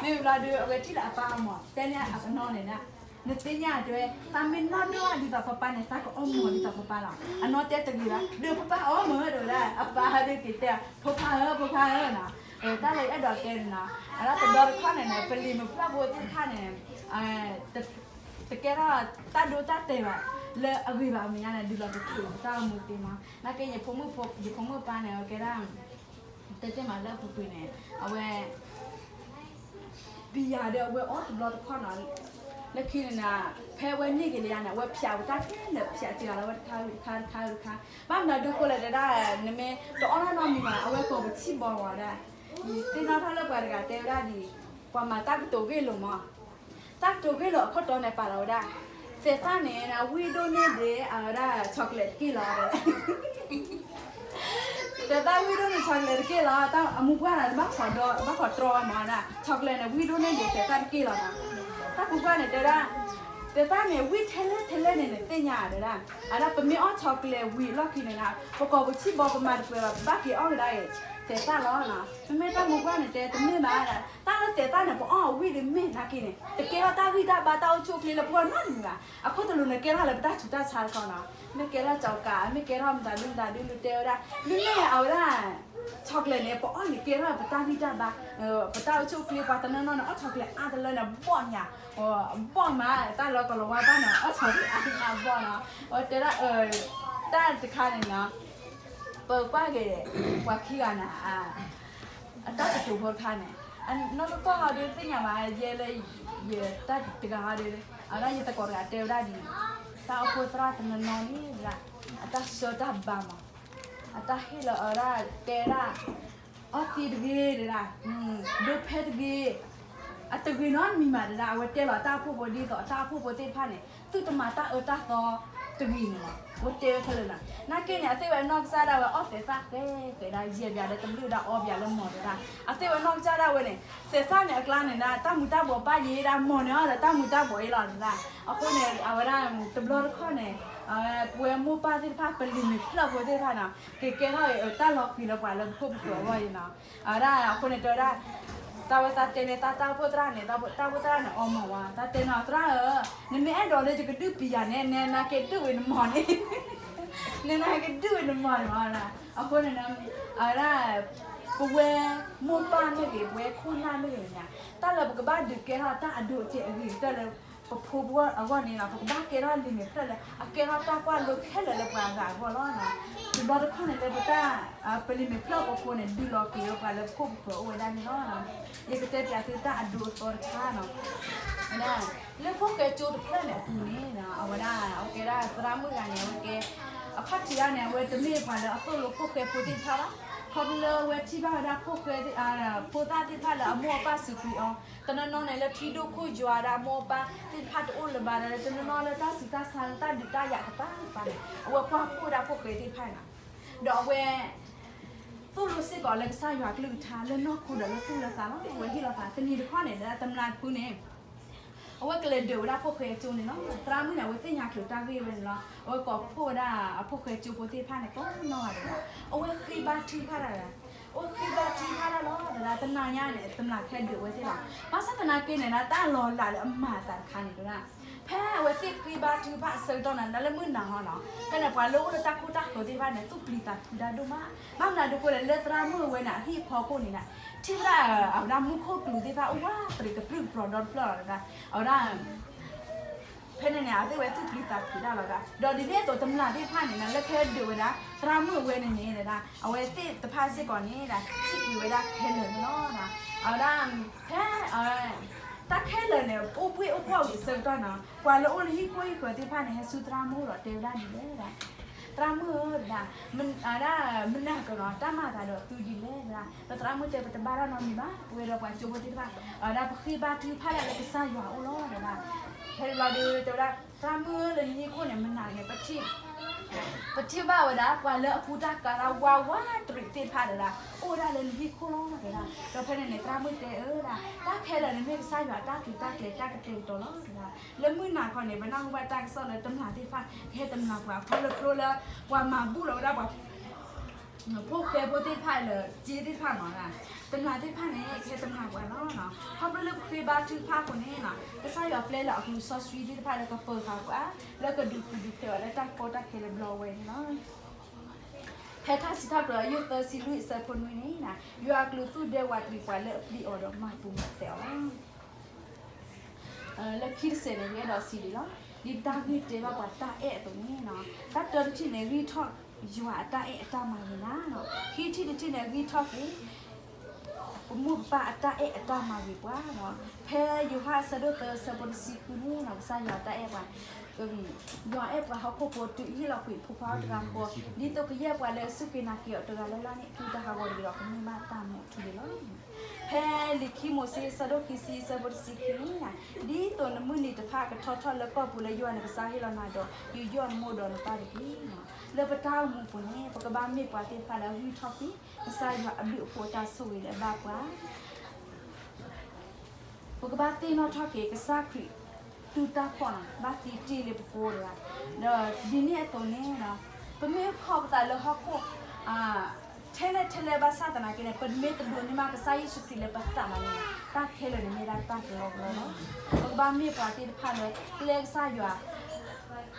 မ့ၢ်ဘျီဒုး အဝဲထံၣ်လၢအပၢ်အီမီၤ တဲန့ၢ်အကနီၤန့ၣ် နသ့ၣ်ညါတဲဝဲ သးမ့ၢ်နီၢ်ဒိၣ်ဒ်သိးပၢ်ပၢ်န့ၣ် သးကအီမီၤဒ်သိးပၢ်ပၢ်လီၤ. အနီၢ်တဲတဂ့ၤဘၣ် ဒီးပၢ်ပၢ်အီမီၤဒီးဝဲဒၣ် အပၢ်ဟဲဒုးက့ၤတဲ ဖိခွါဧၢ ဖိခွါဧၢနီၤ, တၢ်လၢယအဲၣ်ဒိးတဲန့ၣ်နီၤ, အဒၣ်တဘျီတခီၣ်န့ၣ်န့ၣ် ပလံၤမုၣ်ဖျၢၣ်ဖိသ့ၣ်တဖၣ်န့ၣ် တကဲထီၣ်တၢ်ဒိတၢ်တဲာ်ဘၣ် လၢအဂ့ၤဘၣ်အမဲာ်ညါန့ၣ် ဒုးလီၤတချုးတၢ်အိၣ်မူသ့မး. နာ်က့ ယဖိမုၣ်ဖိ ယဖိမုၣ်ပၢ်န့ၣ် အဝဲကဲဒၣ် တဲတ့ၢ်မးလၢအပူၤကွံာ်န့ၣ် အဝဲ ပယၤဒီးအဝဲအီၣ်တဘျီတခီၣ်နီၤ, လၢခံန့ၣ် ဖဲအဝဲန့ၢ်က့ၤလၢယၤန့ၣ် အဝဲဖျးဝဲတၢ်ခဲလၢာ် ဖျးစှၤလီၤဝဲတခါတခါတခါတခါ, ဘၣ်မနုၤဒုးဃိလဲၣ်တဲဒၣ် နမ့ၢ်တအီၣ်တၢ်နီတမံၤဘၣ် အဝဲကိးပထံၣ်ဘီဝဲဒၣ်, ယသ့ၣ်နီၣ်ထီၣ်လၢပှၤတဂၤတဲဝဲဒၣ်ဒ်အံၤ, ပှၤမၤတၢ်ကတိၤဂ့ၢ်လိာ်မး တၢ်ကတိၤဂ့ၢ်လိာ်အခိၣ်တီန့ၣ် ပာ်လီၤဝဲဒၣ်, သဲးသၣ်န့ၣ် ဝံၣ်ဒိၣ်န့ၢ်ဒံး အဝဲဒၣ် chocolate တက့ၢ်လီၤ သဲးသၣ်ဝံၣ်ဒိၣ်န့ၢ် chocolate တက့ၢ်လီၤ, တၢ်အမူပှၢ်ဒီး ဘၣ်ခိးဒီ ဘၣ်ခိးတြီဝဲမးဒၣ် chocolate န့ၣ် ဝံၣ်ဒိၣ်န့ၢ်ဒံး သဲးသၣ်တက့ၢ်လီၤနီၤ, တၢ်ပူၤကွၢ်န့ၣ်တဲဒၣ်, သဲးသၣ်န့ၣ် ဝံၣ်ထဲလဲၣ်ထဲလဲၣ်န့ၣ် နသ့ၣ်ညါတဲဒၣ်, အဒၣ်ပမ့ၢ်အီၣ် chocolate ဝံၤအလီၢ်ခံန့ၣ်ဒၣ် ပကိးပထံၣ်ဘီပမၤတပှဲၤဘၣ် ပဘၣ်က့ၤအီၣ်ကဒါအံၤ သဲးသၣ်လီၤနီၤ, မ့မ့ၢ်တၢ်မူပှၢ်န့ၣ်တဲတမ့ၢ်ဘၣ်ဒၣ်, တၢ်လၢသဲးသၣ်န့ၣ် ပအီၣ်အဝံၣ်ဒံးမ့ၢ်နာ်က့န့ၣ် တကဲထီၣ်တၢ်ဂံၢ်တၢ်ဘါတၢ်အိၣ်ဆူၣ်အိၣ်ချ့လၢပဂီၢ်နီတမံၤဘၣ်, အခိၣ်တလိၤန့ၣ်ကဲထီၣ်လၢပတၢ်ဆူးတၢ်ဆါတခီနီၤ, မ့ၢ်ကဲထီၣ်ကၠီၤကး မ့ၢ်ကဲထီၣ်မတၤဒုမတၤဒုလူၤတဲဝဲဒၣ်, မ့မ့ၢ်အဝဲဒၣ် chocolate န့ၣ် ပအီၣ်န့ၣ် ကဲထီၣ်ပတၢ်ဂံၢ်တၢ်ဘါ, ပတၢ်အိၣ်ဆူၣ်အိၣ်ချ့ ပှၤတနီၤနီၤန့ၣ် အီၣ် chocolate အါတလၢန့ၣ် ဘီၣ်ညါ, ဘီၣ်မး တၢ်လၢကလီၤဝါဘၣ်န့ၣ် အီၣ် chocolate အါတလၢဘီၣ်နီၤ, အဝဲတဲဒၣ် တၢ်တခါန့ၣ်နီၤ, ပကွၢ်က့ၤ ပှၤခံဂၤန့ၣ် အတၢ်ကတိၤဖိတခါန့ၣ်, နီၢ်ကီၢ်ဟီဒုးသ့ၣ်ညါဘၣ် ယဲလၢ ယတၢ်တဂၤဟီဒုး အဝဲဒၣ်ယသကိးတဂၤတဲဝဲဒၣ်ဒ်အံၤ, တၢ်အိၣ်ဖှိၣ်သရၣ်တနီၤနီၤန့ၣ်ဒၣ် အတၢ်ဆၢတၢ်ဘါမး, အတၢ်ဟ့ၣ်လီၤအဝဲဒၣ်တဲဒၣ် အီသံးတဂ့ၤဒၣ်, ဒိးဖဲတဂ့ၤ, အတဂ့ၤနီတမံၤမးဒၣ် အဝဲတဲလီၤတၢ်အိၣ်ဖှိၣ်ဖိဒ်သိးတၢ်အိၣ်ဖှိၣ်ဖိသ့ၣ်တဖၣ်န့ၣ် သုတမၤတၢ်အၢတၢ်သီတဂ့ၤန့ၣ်လီၤ, အဝဲတဲဝဲခဲလၢာ်လီၤ. နာ်က့န့ၣ် အသ့ၣ်ဝဲနီၢ်ကစၢ်ဒၣ်ဝဲအီၣ်သဲးသၣ်ဃဲဃဲဒၣ် ယဲၢ်ဘျးဒီးတဘျုးဒၣ်အီဘျးလၢမီၤဒၣ်, အသ့ၣ်ဝဲနီၢ်ကစၢ်ဒၣ်ဝဲန့ၣ် သဲးသၣ်န့ၣ်အကျါန့ၣ်ဒၣ် တၢ်မူၤတၢ်ဘှီးဘၣ်ယံၤဒၣ် မီၤန့ၣ်အီၣ်ဒီးတၢ်မူၤတၢ်ဘှီးအံၤလီၤဒၣ်. အဃိန့ၣ် အဝဲဒၣ်တဘျီတခီၣ်န့ၣ် ပဝဲမိၢ်ပၢ်သ့ၣ်တဖၣ် ပလံၤမုၣ်ဖျၢၣ်ဖိသ့ၣ်တဖၣ်န့ၣ် ကကဲထီၣ်တၢ်လီၤဃံၤလၢပှၤလၢပခိၣ်ပဃၢၤအဂီၢ်အံၤနီၤ. အဝဲဒၣ်အဃိန့ၣ်တဲဝဲဒၣ် သးဝဲသးတဲန့ၣ် သးတၢ်အိၣ်ဖှိၣ်သရၣ်န့ၣ် တၢ်အိၣ်ဖှိၣ်သရၣ်န့ၣ် အီမီၤဝဲ သးတဲနီၤ သရၣ်ဧၢ, နမ့ၢ်အဲၣ်ဒိးလၢယကဒုးပံၤယၤန့ၣ် နနာ်က့ဒုးဝံၤနမီၤန့ၣ်, နနာ်က့ဒုးဝံၤနမီၤန့ၣ်မး. အဃိန့ၣ် အဝဲဒၣ် ပဝဲမိၢ်ပၢ်မ့ၢ်ဂ့ၤ ပဝဲခိၣ်နၢ်မ့ၢ်ဂ့ၤန့ၣ် တၢ်လၢပကဘၣ်ဒုးကဲထီၣ်တၢ်အဒိအတဲာ်အဂ့ၤကတၢၢ်လၢ ပဖိပဝီၢ်အဂီၢ်န့ၣ်လီၤ. ပကဘၣ်ကဲထီၣ်လံာ်မဲာ်ဖျၢၣ်လၢ အကဲထီၣ်တၢ်ကွၢ်လိခဲလၢာ်လၢပှၤဂၤအဂီၢ်လီၤ. တဘျီတခီၣ်န့ၣ်လၢပတၢ် ပလံၤမဲာ်ဖျၢၣ်အဃိန့ၣ် ဒုးလီၤက့ၤဝဲပှၤလၢပခိၣ်ပဃၢၤအိၣ်ဝဲဒၣ်န့ၣ်လီၤ. ယကတဲပၠးသုတၢ်အဒိအသီတခါနီၤ. လၢဖိၣ်ဃဲကၠိတဖျၢၣ်န့ၣ်အပူၤန့ၣ် အဝဲဒၣ် အဝဲကဲဒၣ်သရၣ်မုၣ်ဂၤန့ၣ် အဝဲကဲ အခီၣ်ထံးဒၣ်န့ၣ် အဝဲတမ့ၢ်ပှၤလၢအသိၣ်လိဖိၣ်ဃဲဖိသ့ၣ်တဖၣ်ဘၣ်. ခီဖျိလၢအဝဲထံၣ်ဘၣ်ဝဲဒၣ်ဖိၣ်ဃဲ ဖိသၣ်သ့ၣ်တဖၣ်လၢအမိၢ်အပၢ်စူးကွံာ်အီၤ တနီၤနီၤန့ၣ် လၢထံဒိၣ်ခိၣ်ယွၤဒီးအမိၢ်အပၢ်သ့ၣ်တဖၣ်တအိၣ်လၢၤဘၣ်ဒီး တနီၤနီၤလၢတၢ်ဆူးတၢ်ဆါလၢတၢ်ဒုးတၢ်ယၤကပၤကပၤန့ၣ် အဝဲကွၢ်ဖှိၣ်ဝဲဒၣ်ဖိၣ်ဃဲသ့ၣ်တဖၣ်န့ၣ်လီၤ. ဒီးအဝဲ သိၣ်လိစ့ၢ်ကီးလၢကစၢ်ယွၤကလုၢ်ကထါ လၢနီၢ်ခိဒီးလၢသူၣ်လၢသးလီၤ. အဝဲဟ့ၣ်လီၤသး တနံၤတခီန့ၣ် တမျးတဖုန့ၣ် အဝဲကလဲၤဒုးဝဲဒၣ်ဖိၣ်ဃဲကၠိန့ၣ်လီၤ. သရၣ်မုၣ်န့ၣ် အဝဲသ့ၣ်ညါချုးတၢ်ဂ့ၢ်ဝဲန့ၣ်လီၤ. အဝဲကိးဖှိၣ်ဝဲဒၣ်အဖိၣ်ဃဲကၠိဖိသ့ၣ်တဖၣ်န့ၣ် ကိးနီၢ်ဂၤဒဲးလီၤ. အဝဲဃ့ဘါထုကဖၣ်တၢ်ဒီး အဝဲဃ့ဘါထုကဖၣ်တၢ်လီၤ. တဒၣ်တနၤညါန့ၣ် တမျးခဲဒုးဝဲသ့ၣ်လီၤ. ဘၣ်ဆၣ်သနာ်က့န့ၣ် တၢ်လီၤလးလၢအမၤအသးတခါန့ၣ်တဒၣ် ဖဲအဝဲသ့ၣ်ဃ့ဘါထုကဖၣ်အဆၢကတီၢ်န့ၣ် လၢမုၢ်နၤဟီနီၤ ဖဲန့ၣ် ပှၤလၢအိၣ်လၢတၢ်ခိတၢ်ဃၢၤသ့ၣ်တဖၣ်န့ၣ် သူၣ်ပျံၤသးဖုးတၢ်ဒိၣ်မး. ဘၣ်မနုၤဒုးဃိလဲၣ် လၢသရၣ်မုၣ်အဝဲန့ၣ် အဟံၣ်အဖီခိၣ်န့ၣ် ထံၣ်ဝဲဒၣ်အဝဲဒၣ်မူခိၣ်ကလူးသ့ၣ်တဖၣ် အိၣ်ဝးတရံးကပြုၢ်ကပြီၤဒီတဖျၢၣ်လီၤတဒၣ် အဝဲဒၣ် ဖဲန့ၣ်န့ၣ် အဝဲသ့ၣ်ဝဲသူၣ်ပျံၤသးဖုးတၢ်လီၤ. ဒီးဒ်န့ၣ်အသိး တမျးသ့ၣ်တဖၣ်န့ၣ် လၢခဲဒုးဝဲဒၣ် သရၣ်မုၣ်အဝဲန့ၣ်န့ၣ်ဒၣ် အဝဲသ့ၣ်တဖၣ်စ့ၢ်ကီးန့ၣ်ဒၣ် စံးကွံာ်ဝဲဒၣ်ခဲလၢာ်န့ၣ်လီၤ. အဝဲဒၣ် ဖဲ တၢ်ခဲလၢာ်န့ၣ် အိၣ်ဘှ့ၣ်အိၣ်ဘှီၣ်ဝံၤအဆၢကတီၢ်နီၤ ပှၤလၢအိၣ်လၢဟံၣ်ခိၣ်ဟံၣ်ဃၢၤသ့ၣ်တဖၣ်န့ၣ် ဟဲဆူသရၣ်မုၣ်ဒီးတဲဝဲဒၣ်ဒ်လဲၣ်ဒၣ် သရၣ်မုၣ်ဧၢဒၣ် ဒၣ် မနၤကနီၤ တၢ်မၤသးဒီးသုဒ်လဲၣ်ဒၣ် ဒီးသရၣ်မုၣ်တဲ ပတဘၣ်တၢ်နီတမံၤဘၣ် ပဝဲဒီးပှၤကၠိဖိသ့ၣ်တဖၣ် အဝဲဒၣ်ပဃ့ဘါထုကဖၣ်ဒၣ်လၢကစၢ်ယွၤအအိၣ်လီၤဒၣ် ဖဲန့ၣ်ဘျီဒီးတဲဝဲဒၣ် သရၣ်မုၣ်ဧၢ လၢနဟံၣ်ခိၣ်န့ၣ် မနၤန့ၣ် ပထံၣ် ပထံၣ်ဘၣ်ဝဲဒၣ် ပှၤလၢအကူတၢ်ကၤတၢ်ဝါဝးတရံးသ့ၣ်တဖၣ်ဒၣ်, အိၣ်ဝဲဒၣ်လၢနဟံၣ်ခိၣ်လီၤဒၣ်. ဒီးဖဲန့ၣ်န့ၣ် သရၣ်မုၣ်တဲအီၤဒၣ်, တၢ်ခဲလၢာ်န့ၣ်မ့ၢ်ကစၢ်ယွၤအတၢ်ကံးတၢ်ခဲတၢ်ကတဲာ်ကတီၤလီၤဒၣ်. လၢမုၢ်နၤခီန့ၣ် ပနၢ်ဟူဘၣ်တၢ်ကစီၣ်လၢတမျၢ်သ့ၣ်တဖၣ် ကဟဲတမျၢ်ပှၤ ခီဖျိလၢပှၤမၤဘူၣ်လီၤဝဲဒၣ်ပှၤ ဖိဃဲဖိသ့ၣ်တဖၣ်လၢ စ့သ့ၣ်တဖၣ်မးဒၣ်, တမျၢ်သ့ၣ်တဖၣ်န့ၣ် ကဟဲတမျၢ်ပှၤလီၤ. ခီဖျိလၢပဃ့ဘါထုကဖၣ်အဃိန့ၣ် ကစၢ်ယွၤပျဲလၢအကလုၢ်စီဆှံသ့ၣ်တဖၣ်လၢကပၢၤဃာ်ပှၤ လၢကဒုးပူၤဒုးဖျဲးအီၤလၢတၢ်ကီတၢ်ခဲလၢဘျီဝဲန့ၣ်လီၤ. ဖဲထါစံးထီၣ်ပတြၢၤ ယိၢ်သၢဆံလွံၢ်အဆၢဖိနွံန့ၣ် ယွၤအကလုၢ်သူၣ်ဒဲဝးတရံးပှၤလၢအပျံၤအီၤဒီးမၤပူၤမၤဖျဲးအီၤလီၤ. လၢခံတစဲးန့ၣ် ယအဲၣ်ဒိးစံးဒ်လီၤ. ဒ်ပတၢ်ဂ့ၢ်တဲဘၣ်ပှၤတၢ်အဲၣ်အသိးန့ၣ်, တၢ်တၢတထံၣ်န့ၣ် ဂံၢ်ထီၣ်ယွၤအတၢ်အဲၣ်အတၢ်မၤဂ့ၤနၤ, ခံထံၣ်တထံၣ်န့ၣ် ဂံၢ်ထီၣ်က့ၤ ပမိၢ်ပပၢ်အတၢ်အဲၣ်အတၢ်မၤဂ့ၤပှၤ. ဖဲယိၤဟၣ်အဆၢဒိၣ်သၢအဆၢဖိတဆံဃုန့ၣ် ကစၢ်ယွၤတၢ်အဲၣ်ပှၤ ယွၤအဲၣ်ပှၤဟီၣ်ခိၣ်ဖိတုၤဟ့ၣ်လီၤကွံာ်အဖိခွါတဂၤဃီ, ဒ်သိးကယဲၢ်ပှၤလၢအစူၢ်က့ၤနာ်က့ၤအီၤတဂၤလၢ်လၢ်န့ၣ် တုၤတၢ်ဟးဂီၤတဂ့ၤဒီးကန့ၢ်ဘၣ်တၢ်မူအထူအယိာ်လီၤ. ဖဲလံာ်ခံမိၤၡ့အဆၢဒိၣ်ခံဆံအဆၢဖိတဆံခံန့ၣ်, ဒ်သိးနမုၢ်နံၤတဖၣ်ကထီထီၣ်လၢကီၢ်ပူၤလၢယွၤနကစၢ်ဟ့ၣ်လီၤနၤဒီး ယူးယီၣ်နမိၢ်ဒီးနပၢ်တက့ၢ်. လၢပတၢ်အိၣ်မူအပူၤန့ၣ် ပကဘၣ်မ့ၢ်ပှၤသ့ၣ်တဖၣ်လၢအဂံၢ်ထီၣ်ကွံာ် ကစၢ်ယွၤအဘျုးအဖှိၣ်အတၢ်ဆိၣ်ဂ့ၤလၢအဘၣ်ပှၤ ပကဘၣ်သ့ၣ်နီၣ်ထီၣ်က့ၤ ကစၢ်ခရံာ် တုၤတၢ်ဖှီၣ်န့ၣ် ဘၣ်သံတ့ၢ်လၢပဃိတဂၤ, ဒီးဒ်န့ၣ်အသိးန့ၣ် ပမ့ၢ်ခီၣ်ပသးလၢဟီၣ်ခိၣ် ထဲလဲၣ်ထဲလဲၣ်ဘၣ်ဆၣ်သနာ်က့န့ၣ် ပမ့ၢ်တဒိးန့ၢ်ဘၣ်ကစၢ်ယ့ၣ်ၡူးခရံာ်လၢပသးဘၣ်န့ၣ် တၢ်ခဲလၢာ်န့ၣ်မ့ၢ်ဒၣ်တၢ်ကလီကလီလီၤ. ပကဘၣ်မ့ၢ်ပှၤသ့ၣ်တဖၣ်လၢ ပျဲကစၢ်ယွၤ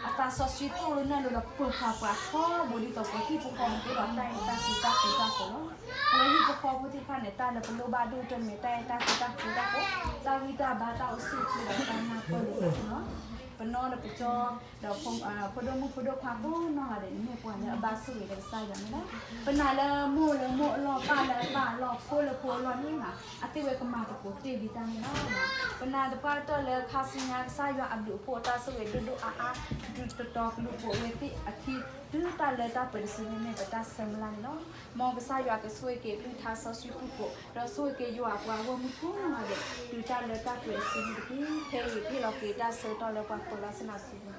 အသးစီဆှံသိၣ်လိနဲၣ်လိဒီးပၢၤဃာ်ပှၤထီဘိဒ်သိးပှၤဟံၣ်ဖိဃီဖိသ့ၣ်ဒီးတၢ်အဲၣ်တၢ်ကွံတၢ်ဃူတၢ်ဖိးလီၤ. ပှၤဟံၣ်ဖိဃီဖိသ့ၣ်တဖၣ်န့ၣ် တၢ်လၢပလိၣ်ဘၣ်ဒိၣ်ကတၢၢ်န့ၣ်မ့ၢ်တၢ်အဲၣ်တၢ်ကွံတၢ်ဃူတၢ်ဖိး, တၢ်ဂံၢ်တၢ်ဘါတၢ်အိၣ်ဆူၣ်အိၣ်ချ့ဒီးတၢ်နၢ်ပၢၢ်လိာ်သးန့ၣ်လီၤ. ပနီၢ်ဒီးပကၠီ ဒီးဖိဒိၣ်မုၣ်ဖိဒိၣ်ခွါကိးနီၢ်ဂၤဒဲးန့ၣ် မ့ၢ်ပှၤလၢအဘၣ်ဆိၣ်ဂ့ၤလၢကစၢ်ယွၤန့ၣ်လီၤ. ပနာ်လၢမိၢ်လၢမိၢ်အလီၢ် ပၢ်လၢပၢ်အလီၢ် ဖိလၢဖိအလီၢ်န့ၣ် အသ့ၣ်ဝဲကမၤသကိးတ့ၢ်လံတၢ်န့ၣ်လီၤ. ပနာ်သပှၢ်တၢၢ်လၢခါဆူညါ ကစၢ်ယွၤအဘျုးအဖှိၣ်အတၢ်ဆိၣ်ဂ့ၤဒိၣ်ဒိၣ်အါအါ တုၤတတီၤကလူးပိာ်ဝဲသ့ၣ်အခံ တုၤတၢ်လၢတၢ်ပှဲၤတစုန့ၣ်မ့ၢ်ပတၢ်ဆၢမုၢ်လၢ်န့ၣ်လီၤ. မ်ကစၢ်ယွၤကဆိၣ်ဂ့ၤက့ၤကလုၢ်ကထါစီဆှံဖုၣ်ကိာ် ဒီးဆိၣ်ဂ့ၤက့ၤယွၤအပှၤဂီၢ်မုၢ်ကိးနီၢ်ဂၤဒဲး တုၤတၢ်လၢတၢ်ပှဲၤတစုန့ၣ်တက့ၢ်. ခဲအံၤဟ့ၣ်လီၤက့ၤတၢ်ဆၢကတီၢ်လၢပှၤကွဲးလီၤဆ့ၣ်နီၤဆူညါ